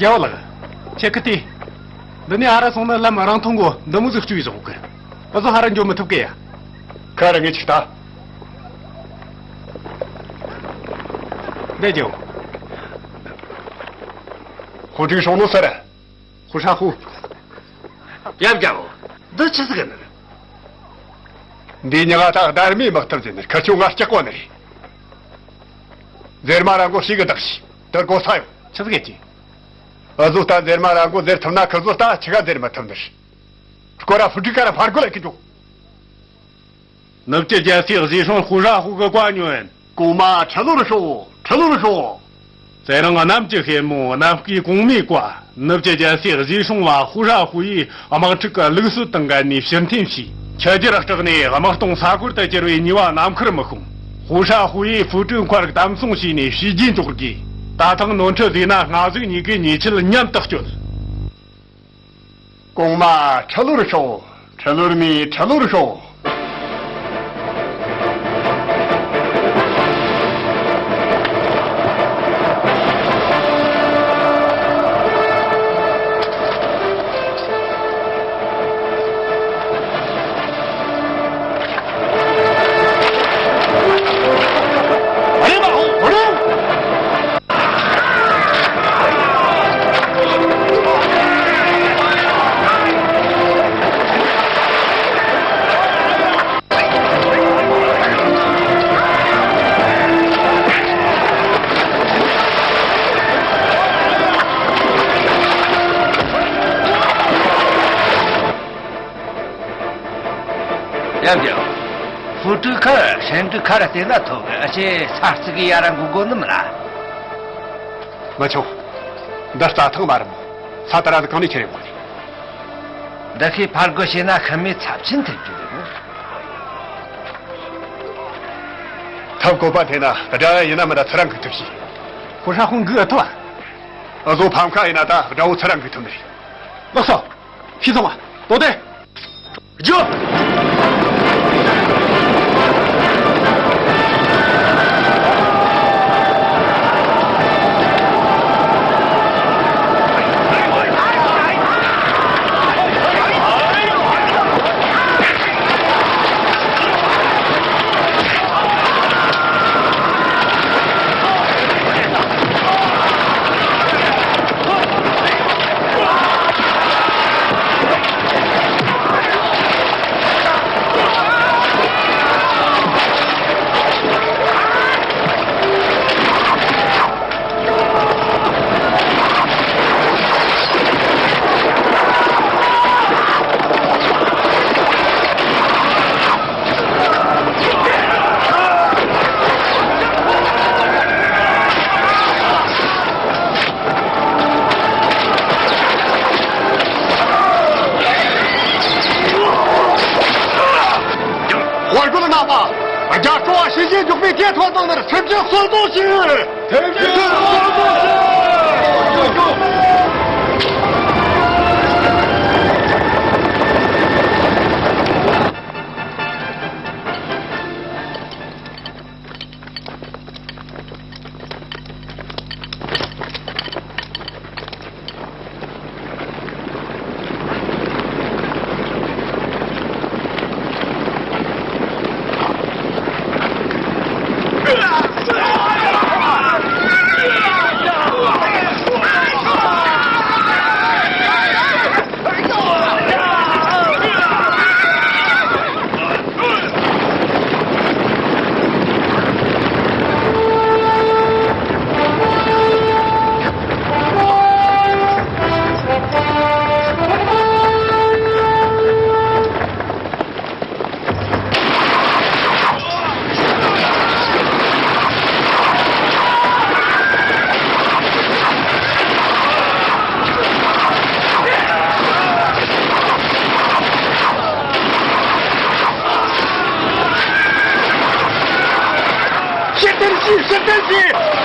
ཨེ་བ་ལགས། ཁྱེད་ཀྱི་དེ། འདི་ནས་ཨ་ར་སོང་ན་ལམ་རང་ཐོང་གོ་འདི་མོ་ཟིག་བཅུག་ཡི་བཟོ་གི། ཨ་ཟོ་ཧ་ར་འགྱོ་མི་ཐུབ་གི་ཡ། ཁ་ར་ངས་ཅིག་ལྟ། འདི་རྒྱོ། ཧུ་ཀྲུའུ་ཧྲོང་ནོ་ས་ར། ཧུ་ཧྲ་ཧུ། ཡབ་རྒྱལ་པོ། འདི་ཆི་ཟིག་ནི། འདི་ཉི་ང་ད་སྡར་མའི་དམག་ཐབས་ཟེར་ནི་ཁ་ཆུ་ང་སྐྱག་གོ་ནི་རེད། ཟེར་མ་ར་མགོ་ཞིག་གི་བདག་ཞིག་དར་གོ་ས་ཡོད། ཆི་ཟིག་གི། ཨ་ཟོ་ད་ཟེར་མ་ར་མགོ་ཟེར་ཐུབ་ན་ཁ་ཟོ་ད་ཆི་ག་ཟེར་མ་ཐུབ་ནི་རེད། སྐོར་ར་ཧུ་ཀྲུའུ་ཁ་ར་ཕར་རྒོལ་ལ་ཁི་འཇོག་ནུབ་ཀྱི་རྒྱལ་སའི་གཞིས་སྲུང་ཧུ་ཧྲ་ཧུ་གི་བཀའ་ཉོན། གོང་མ་ཁྲི་ལོར་ཤོག་ཁྲི་ལོར་ཤོག་ཚེ་རིང་གནམ་གྱི་ཤེལ་མོ་གནམ་བསྐོས་གོང་མའི་བཀའ། ནུབ་ཀྱི་རྒྱལ་སའི་གཞིས་སྲུང་བ་ཧུ་ཧྲ་ཧུ་ཡིས་དམག་འཁྲུག་གི་ལུགས་སྲོལ་དང་འགལ་ནས་ཕྱིར་འཐེན་བྱས། ཆུ་རྒྱུད་སྐྲག་ནས་དམག་སྟོང་ས་གོར་དུ་གྱུར་བའི་ཉེས་པ་ནམ་མཁར་མི་ཤོང་། ཧུ་ཧྲ་ཧུ་ཡིས་ཧྥུ་ཀྲུའུ་མཁར་གདམ་སོང་བྱས་ནས་བྱས་རྗེས་འཇོག་དགོས། ད་ཐེངས་ནོར་འཁྲུལ་བཟོས་ན་སྔ་གཞུག་གཉིས་ཀའི་ཉེས་ཆད་མཉམ་དུ་གཅོད། གོང་མ་ཁྲི་ལོར་ཤོག་ཁྲི་ལོར་མི་ཁྲི་ལོར་ཤོག་ཡབ་རྒྱལ། ཧྥུ་ཀྲུའུ་མཁར་ཧྲན་ཀྲུའུ་མཁར་བལྟས་ན་ཐོབ་གི། ཨ་ཅེ་ས་རྩི་གི་ཡ་ར་འགུག་དགོ་ནི་མིན་ལ། མི་ཆོག་འདི་རྩྭ་ཐང་མ་རེད་མོ། ས་ད་ར་འདི་གང་ནས་ཁྱེར་ཡོང་གི་རེད། འདི་ཁའི་ཕར་རྒོལ་བྱས་ན་ཤི་རྨས་ཚབས་ཆེན་ཐེབས་རྒྱུ་རེད་མོ། ཐབས་བཀོད་པ་འཐེན་ན་དགྲ་ཡིན་ན་མིན་ན་ཚུར་ར་འགུག་ཐུབ་ཤེས། ཧུ་ཧྲ་ཧུ་འགུག་ཨེ་ཐུབ་ཨ། ཨ་ཟོ་ཕམ་ཁ་ཡིན་ན་ད་དགྲ་བོ་ཚུར་ར་འགུག་ཐུབ་ནི་རེད། ལགས་སོ། ཤི་སོང་བ། དོ་དེ། རྒྱུགས། དཔའ་རྒོད་རྣམ་པ། རྒྱལ་ཁྲོ་བ་ཞི་བཞིན་འཇོག་པའི་སྐད་ཐོག་བཏང་ནས་སེམས་ཅན་གསོད་གཏོང་ཞིག་སེམས་ཅན་གསོད་གཏོང་ཞིག་ཕྱིར་འཐེན་བྱེད། ཕྱིར་འཐེན་བྱེད།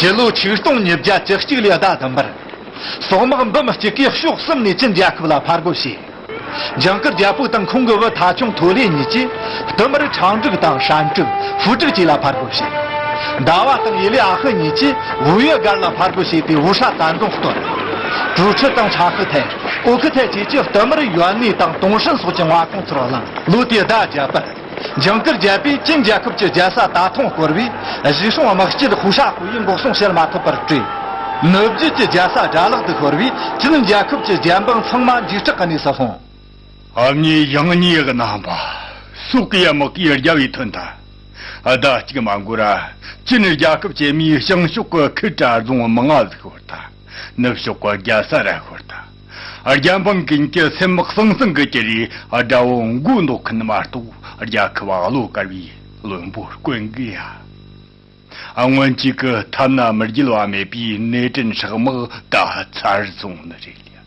ཕྱི་ལོ་ཆིག་སྟོང་ཉིས་བརྒྱ་བཅུ་གཅིག་ལོའི་ཟླ་བདུན་པར། སོག་དམག་འབུམ་གཅིག་གིས་ཕྱོགས་གསུམ་ནས་ཅིན་རྒྱལ་ཁབ་ལ་ཕར་རྒོལ་བྱས། ཇིང་གིར་རྒྱལ་པོ་དང་ཁོང་གི་བུ་ཐ་ཆུང་ཐོ་ལེ་གཉིས་ཀྱིས་བསྟུད་མར་ཁྲང་ཀྲིག་དང་ཧྲན་ཀྲིག་ཧྥུ་ཀྲིག་བཅས་ལ་ཕར་རྒོལ་བྱས། ཟླ་བ་དང་ཡེ་ལེ་ཨ་ཧི་གཉིས་ཀྱིས་ཝུ་ཡུ་སྒར་ལ་ཕར་རྒོལ་བྱས་ཏེ་ཝུ་ཧྲ་ཏན་ཏུང་བཏོན། ཀྲུའུ་ཁྲི་དང་ཁྲ་ཧི་ཐན། ཨོ་ཁི་ཐན་བཅས་ཀྱིས་བསྟུད་མར་ཡོན་ནེ་དང་ཏུང་ཧྲན་སོགས་ཀྱི་མངའ་ཁོངས་ཚུར་བླངས། ལོ་དེའི་ཟླ་བརྒྱད་པར། ཇིང་གིར་རྒྱལ་པོས་ཅིན་རྒྱལ་ཁབ་ཀྱི་རྒྱལ་ས་ཏ་ཐོང་བསྐོར་བས། གཞིས་སྲུང་དམག་སྤྱི་ཧུ་ཧྲ་ཧུའེ་ཡིས་འགོག་སྲུང་བྱེད་མ་ཐུབ་པར་བྲོས། ནུབ་རྒྱུད་ཀྱི་རྒྱལ་ས་དགྲ་ལག་ཏུ་ཤོར་བས། ཅིན་རྒྱལ་ཁབ་ཀྱི་རྒྱལ་འབངས་ཚང་མ་འཇིགས་སྐྲག་གི་གནས་སུ་ལྷུང་། ཨ་མྱེས་ཡང་མྱེས་རྣམ་པ། སོག་གི་དམག་གིས་རྒྱལ་བོ་ཐོན་ཐལ། ཟླ་གཅིག་མ་འགོར་ར། ཅིན་རྒྱལ་ཁབ་ཀྱི་མིའི་བྱང་ཕྱོགས་ཀྱི་ཁུལ་དྲ་རྫོང་མང་ང་ཟིག་ཤོར་ཐལ། ནུབ་ཕྱོགས་ཀྱི་རྒྱལ་ས་ར་ཤོར་ཐལ། རྒྱལ་འབངས་ཀུན་གྱི་སེམས་ཧང་སང་གི་གྱུར་རེ། དགྲ་བོ་མགོ་འདོགས་མཁན་མ་གཏོགས་རྒྱལ་ཁབ་བློ་དཀར་བའི་བློན་པོ་དཀོན་གི་ཡ། སྔོན་ཆད་ཀྱི་ཐ་ན་མི་རྒྱལ་བ་མེད་པའི་ནེ་ཀྲིན་ཧྲག་དམག་ད་ཚར་སོང་ནི་རེད་ཡ།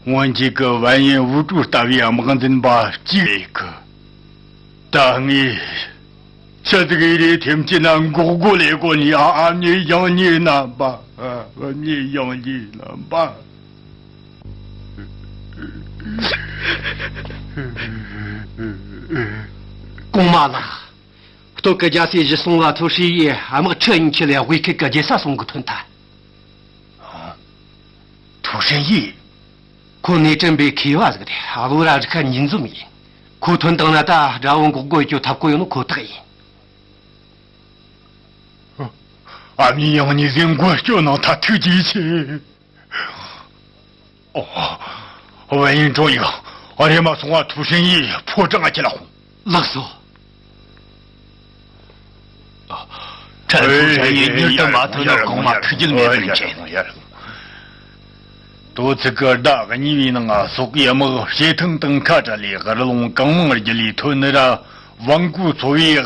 སྔོན་ཆད་ཀྱི་ཝན་ཡིན་ཝུ་ཀྲུའུ་ལྟ་བུའི་དམག་འཛིན་པ་གཅིག་རེད་གི། ད་ངས་ཆི་ཟིག་ཡིན་རེད། ཐེམ་ཆེན་ན་འགོག་རྒོལ་ལས་གོ་ནི། ཨ་ཨ་མྱེས་ཡང་མྱེས་རྣམ་པ། ཨ་མྱེས་ཡང་མྱེས་རྣམ་པ། གོང་མ་ལགས། སྟོད་ཀྱི་རྒྱལ་སའི་གཞིས་སྲུང་བ་ཐུའུ་ཧྲེང་ཡིས་དམག་ཁྲི་གཉིས་ཁྱེར་ལས་དབུས་ཁུལ་གྱི་རྒྱལ་ས་སྲུང་གི་ཐོན་ཐལ། ཐུའུ་ཧྲེང་ཡིས། ཁོ་ནེ་ཀྲིན་པའི་མཁས་པ་ཟིག་རེད། བློ་ར་རིག་ཁ་གཉིས་འཛོམས་ཡིན། ཁོ་ཐོན་བཏང་ན་ད་དགྲ་བོ་འགོག་རྒོལ་གྱི་ཐབས་བཀོད་ཡོད་ནོ་ཁོ་ཐག་ཡིན། ཨ་མྱེས་ཡང་མྱེས་ཟིག་མགོན་སྐྱོབ་གནང་ཐལ། ཐུགས་རྗེ་ཆེ། ཨོ། ཝན་ཡིན་ཀྲོང་ཡིག་རེམ་མ་སོང་བ། ཐུའུ་ཧྲེང་ཡིས་ཕོ་བྲང་ཁྱེར་ལ་ཁོང་། ལགས་སོ། ཁྲན་ཧྥུ་ཧྲན་ཡིས་མྱུར་དུ་མ་ཐོན་ནོ་གོང་མ་ཐུགས་རྒྱལ་མེད་པར་མཁྱེན། དོ་ཚིགས་ཀྱི་ཟླ་གཉིས་པའི་ནང་སོག་གི་དམག་བྱེ་ཐང་དང་ཁ་བྲལ་ལས་རི་ལུང་གང་མང་བརྒྱུད་ལས་ཐོན་ནི་ར། ཝང་ཀུའུ་ཚོ་བའི་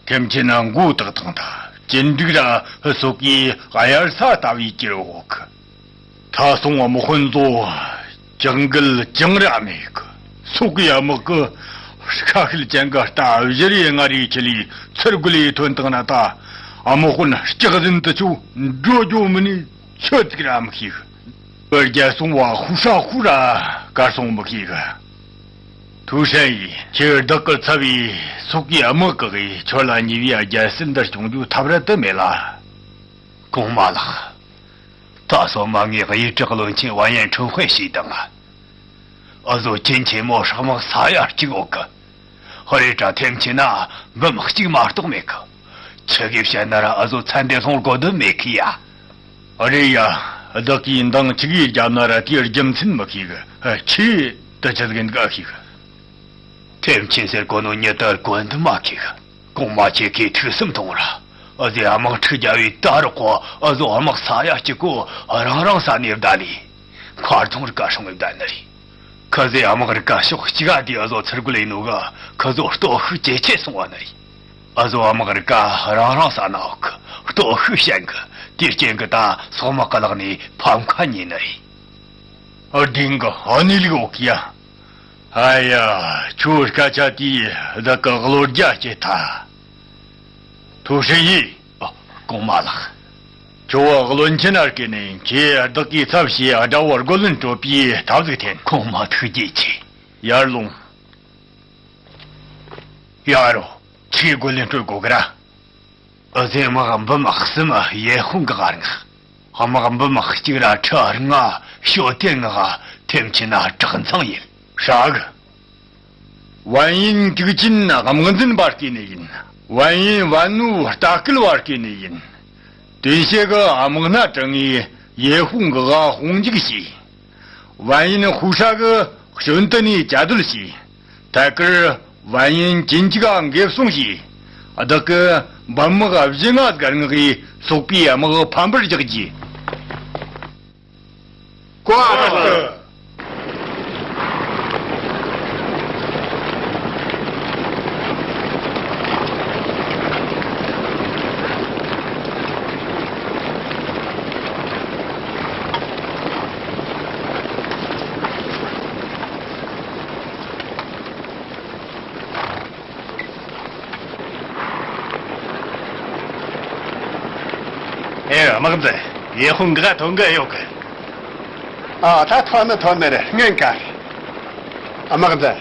ཐེམ་ཆེན་མགོ་བཏགས་དང་ད་ཅིན་འགྲིག་ར་སོག་གི་དབྱར་ས་ལྟ་བུའི་གྱུར་འོག་གི། ད་སོང་དམག་དཔོན་ཚོ་ཅང་གིལ་ཅང་ར་མེད་གི། སོག་གི་དམག་གི་ཤ་ཤེད་ཅན་གི་རྟ་བཞི་རེ་ལྔ་རེ་ཁྱེར་ལས་ཚུར་རྒོལ་ལས་ཐོན་བཏང་ན་ད་དམག་དཔོན་སྐྱག་ཟིན་དུ་ཆུ་འགྲོ་རྒྱུ་མིན་ནི་ཆོད་ཅིག་ར་མི་ཤེས་གི། རྒྱལ་སྲུང་བ་ཧུ་ཧྲ་ཧུ་ར་གར་སོང་མི་ཤེས་གི། ཐུའུ་ཧྲན་ཡིས་ཁྱེད་བདག་གི་ཚབ་བྱས་སོག་གི་དམག་བཀག་གིས་ཁྱོད་ལ་ཉེ་བའི་རྒྱལ་སྲིད་འདིར་སྐྱོང་རྒྱུ་ཐབས་ར་དུ་མེད་ལ། གོང་མ་ལགས། ད་སོ་མ་ངའི་གཡུ་བྲག་བློན་ཆེན་ཝན་ཡན་ཁྲུན་ཧུའེ་ཞིག་དང་། ཨ་ཟོ་ཅིན་ཆེན་མོ་ཧྲག་དམག་ས་ཡ་གཅིག་འོག་གི། ཧ་རེ་དྲ་ཐེམ་ཆེ་ན་འབུམ་གཅིག་མ་གཏོགས་མེད་གི། ཆི་གིས་བཤད་ན་ར་ཨ་ཟོ་ཚན་དེ་སོང་གོ་དུ་མེད་གི་ཡ། ཨ་རེ་ཡ། བདག་གིས་འདང་ཆི་གིས་བརྒྱབ་ན་ར་དེའི་རྒྱུ་མཚན་མི་ཤེས་གི། ཆི་དུ་ཆི་ཟིག་འདུག་ཤེས་གི། ཐེམ་ཆེན་ཟེར་གོ་ནོ་ཉི་ལྟར་གོན་དུ་མ་ཤེས་གི། གོང་མ་ཁྱེད་ཀྱིས་ཐུགས་བསམ་ཐོངས་ར། ཨ་ཟོས་དམག་འཁྲུག་རྒྱབ་བས་ད་རོགས་གོ། ཨ་ཟོ་དམག་ས་ཡ་གཅིག་གོ་རང་རང་ས་ནས་བསྡད་ལས། མཁར་རྫོང་རི་ཀ་སྲུང་བའི་བསྡད་ནི་རེད། ཁི་ཟོས་དམག་རི་ཀ་ཕྱོགས་གཅིག་ག་དེ་ཨ་ཟོ་ཚུར་རྒོལ་ཡིན་ནོ་གི། ཁི་ཟོ་སྟོབས་ཤུགས་ཇེ་ཆེ་སོང་བ་ནི་རེད། ཨ་ཟོ་དམག་རི་ཀ་རང་རང་ས་ན་འོག་གི། སྟོབས་ཤུགས་ཞན་གི། དེའི་རྐྱེན་གི་ད་སོག་དམག་གི་ལག་ནས་ཕམ་ཁ་ཉོས་ནི་རེད། ཨ་བདེན་གི། ཨ་ནི་ལིག་འོག་གི་ཡ། ཨ་ཡ། ཁྱོད་སྐད་ཆ་དེ་བདག་གི་བློ་རྒྱ་སྐྱེད་ཐལ། ཐུའུ་ཧྲེང་ཡིས། ཨ། གོང་མ་ལགས། ཁྱོད་བློན་ཆེན་ན་བསྐོས་ནས་ཁྱེད་བདག་གིས་ཚབ་བྱས་དགྲ་བོ་རྒོལ་ལན་སྤྲོད་པའི་ཐབས་ཟིག་འཐེན། གོང་མ་ཐུགས་རྗེ་ཆེ། ཡར་ལོངས། ཡ་རོ། ཁྱེད་རྒོལ་ལན་སྤྲོད་དགོས་གི་ར། ཨ་ཟོས་དམག་འབུམ་གསུམ་ཡེ་ཧུང་གི་ཧར་མངགས། དམག་འབུམ་གཅིག་ར་ཁྲི་ལྔ་ཞོ་ཏེ་ལྔ་ཐེམ་ཆེན་ན་གྲགས་འཚང་ཡིན། ཧྲ་གི། ཝན་ཡིན་ཀྲིག་ཅིན་དམག་འཛིན་པ་བསྐོས་ནི་ཡིན། ཝན་ཡིན་ཝན་ནུ་ལྟ་སྐུལ་བ་བསྐོས་ནི་ཡིན། ཏུན་ཤེ་གི་དམག་སྣ་དྲངས་ངས་ཡེ་ཧུང་གི་དབང་དཔུང་འཇུག་བྱས། ཝན་ཡིན་ཧུ་ཧྲ་གི་གཞོན་དུ་ནས་བཅའ་སྡོད་བྱས། ཐད་ཀར་ཝན་ཡིན་ཅིན་ཅི་ག་འགེབས་སྲུང་བྱས། བདག་གི་འབུམ་དམག་བཞི་ལྔ་ཟིག་མངགས་ཡས་སོག་པོའི་དམག་ཕམ་པར་རྒྱག་རྒྱུ། བཀའ་དྲིན། ཨེ། ཨེ། དམག་འཛིན། ཡེ་ཧུང་གི་ཐོན་གི་ཡོད་གི། ཨ། ད་ཐོན་ནི་ཐོན་ནི་རེད། སྔོན་ག་རེད། དམག་འཛིན།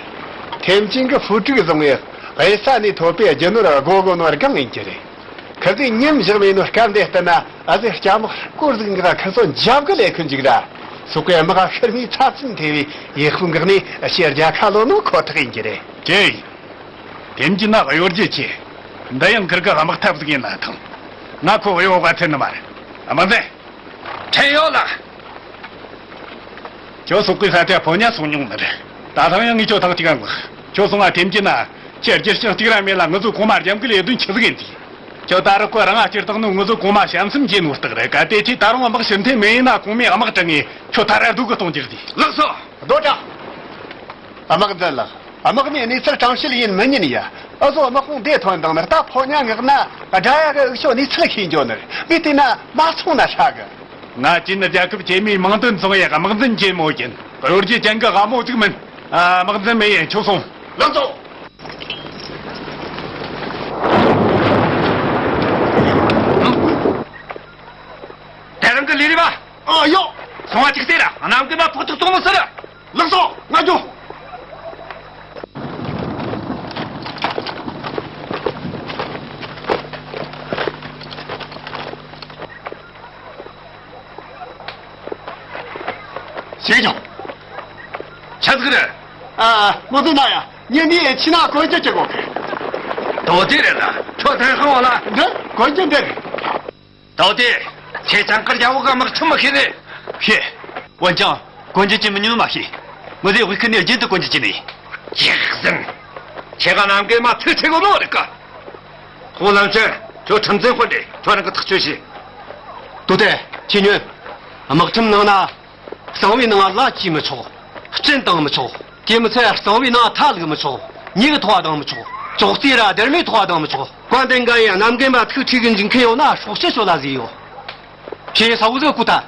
ཐེམ་ཅིན་གི་ཧྥུ་ཀྲུག་བཟུང་བའི་གཡུལ་ས་ནས་ཐོབ་པའི་རྒྱུ་ནོར་དགོ་དགོ་ནོ་སྒང་ཡིན་གྱི་རེད། ཁི་ཟིག་ཉིན་བཞག་མེད་ནོ་སྐབས་འདི་ལྟར་ན། ཨ་ཟེ་སྐྱ་དམག་སྐོར་ཟིག་འགག་ཁི་ཚོ་འཇབ་གི་ལས་ཁུན་འཇིག་ར། སོག་པོའི་དམག་ཤི་རྨས་ཚབས་ཆེན་ཐེབས་པའི་ཡེ་ཧྥུ་འགག་ནས་ཕྱིར་རྒྱལ་ཁ་ལོན་ནོ་ཁོ་ཐག་ཡིན་གྱི་རེད། ཀྱེ། ཐེམ་ཅིན་ན་གཡོ་སྒྱུ་ཆེ། འདི་ཡང་ཁིར་གི་དམག་ཐབས་ཟིག་ཡིན་ན་ཐང་། ང་ཁོ་གཡོ་བ་ཚེ་ནི་མ་རེད། དམག་འཛིན། ཕྲན་ཡོད་ལགས། ཁྱོད་སོག་པོའི་ས་ཆ་ཕོ་ཉ་སོང་མྱོང་ནི་རེད། ད་ཐང་ཡང་ངས་ཁྱོད་ཐང་གཅིག་ག་འགོ། ཁྱོད་སོང་ང་ཐེམ་ཅིན་ན་ཁྱེད་རྒྱུ་ཞིང་གཅིག་ར་མེད་ལ་ང་ཚོ་གོང་མ་རྒྱབ་འགལ་ཡེ་དོན་ཆི་ཟིག་ཡིན་དེ། ཁྱོད་ད་རུ་ཁོ་རང་ང་སྤྱིར་བཏང་ནི་ང་ཚོ་གོང་མ་བྱམས་སེམས་ཆེ་ནོ་རྟགས་རེད། གལ་ཏེ་ཁྱེད་ད་རུང་དམག་ཕྱིར་འཐེན་མེད་ཡིན་ན་གོང་མའི་དམག་དྲངས་ངས་ཁྱོད་ཐར་ར་སྡུག་གི་གཏོང་རྒྱུ་རེད། ལགས་སོ། རྡོ་གྲགས། དམག་འཛིན་ལགས། དམག་མིའི་གནས་ཚུལ་གྲངས་བཤད་ཡིན་མི་ཉན་ཡ། ཨ་ཟོ་དམག་དཔུང་བདེ་ཐོན་དང་ནི། ད་ཕོ་ཉ་ངག་ན་དགྲ་ཡ་གི་འུ་ཤོ་གནས་ཚུལ་ཤེས་འགྱོ་ནི་རེད། མི་དེ་ན་མ་སོང་ན་ཧྲ་གི། ང་ཅི་ནི་རྒྱལ་ཁབ་ཆེན་མོའི་དམངས་དོན་ཚོང་ཡ་དམག་འཛིན་ཆེན་མོ་ཡིན། གཡོ་སྒྱུ་ཅན་གི་དབའ་མོ་ཟིག་མིན། ཨ། དམག་འཛིན་མི་ཡིན། ཁྱོད་སོང་། ལགས་སོ། དེ་རང་གི་ལས་རེད་པ། ཨ་ཡོ། སོང་བ་ཅིག་ཟེར་ར། གནམ་གི་མ་ཕོག་ཐུག་གཏོང་མི་ཟེར་ར། ལགས་སོ། ང་འགྱོ། ཞེས་ཀྱང་། ཆི་ཟིག་རེད། ཨ། མོ་དུ་ན་ཡ། ཉིན་འདིའི་ཕྱི་ནང་གོན་རྒྱུ་གཅིག་དགོས་གི། དོ་དེ་རེད་ལ། ཁྱོད་དེ་ཧང་བ་ལ། འདི་གོན་རྒྱུ་འདི་རེད། དོ་དེ། ཁྱེད་ཅང་ཀར་རྒྱ་བོ་གི་དམག་ཁྲིམས་མི་ཤེས་ནི། ཤེས། འོན་ཀྱང་གོན་རྒྱུ་ཅི་མི་ཉུང་མ་ཤེས། ངོ་དེ་དབུས་ཁུལ་ནས་རྒྱུན་དུ་གོན་རྒྱུ་ཅི་ནི། ཅིག་ཟིན། ཁྱེད་ག་ནམ་གི་མ་ཚེ་ཚེ་གོ་ནོ་རེད་ཀ། ཧོ་ལམ་ཅན། ཁྱོད་ཁྲིམས་འཛིན་དཔོན་རེད། ཁྱོད་རང་གི་ཐག་གཅོད་བྱེད། དོ་དེ། ཁྱེད་ཉོན། དམག་ཁྲིམས་ནང་ན། གཙང་བོའི་ནང་ལ་སྐྱེས་མི་ཆོག་སྤྱན་བཏང་མི་ཆོག་དེ་མི་ཚད་གཙང་བོའི་ནང་ཐལ་ལུག་མི་ཆོག་མྱི་གི་ཐོ་བ་ལྡང་མི་ཆོག་ཅོག་ཙེ་ར་སྡེར་མོའི་ཐོ་བ་ལྡང་མི་ཆོག་གང་དེ་འགའ་ཡང་གནམ་རྒན་པ་ཐུག་ཁྲིད་གི་འཇིགས་མཁན་ཡོད་ན་སྲོག་གཅོད་ཤོད་ལ་ཟིག་ཡོད། ཁྱེད་ས་བོ་ཟིག་སྐུ་ཐལ།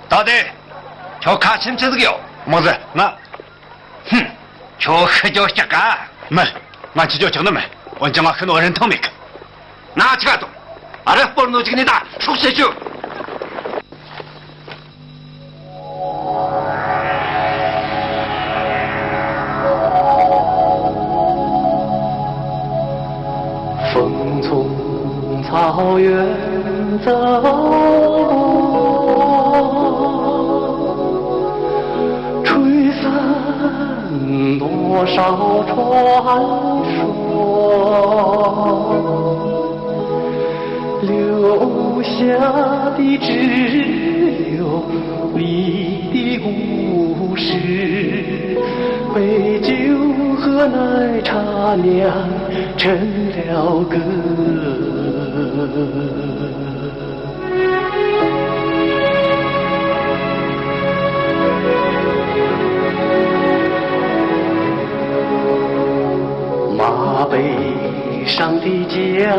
ད་དེ། ཁྱོད་ཁ་ཆེམས་ཆི་ཟིག་ཡོད། དམག་འཛིན། ང་། ཧུམ། ཁྱོད་ཤི་རྒྱོ་སྐྱག་ག་མི། ང་ཅི་རྒྱོ་སྐྱག་ནི་མིན། འོན་ཀྱང་ང་ཤི་ནོ་རིན་ཐང་མེད་གི། ན་ཆ་དང་། ཨ་རེ་སྤོར་ནོ་ཅིག་ནི་ད་སྲོག་གཅོད་རྒྱུ། 风从草原走过，吹散多少传说，留下的只有你的故事，杯酒和奶茶酿成了歌。 马背上的家园，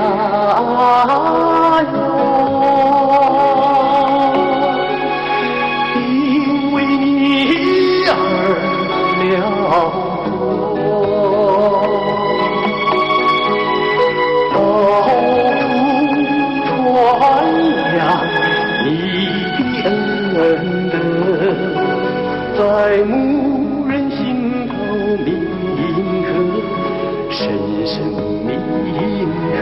因为你而辽阔。到处传扬你的恩德，在牧人心头铭刻，深深铭刻。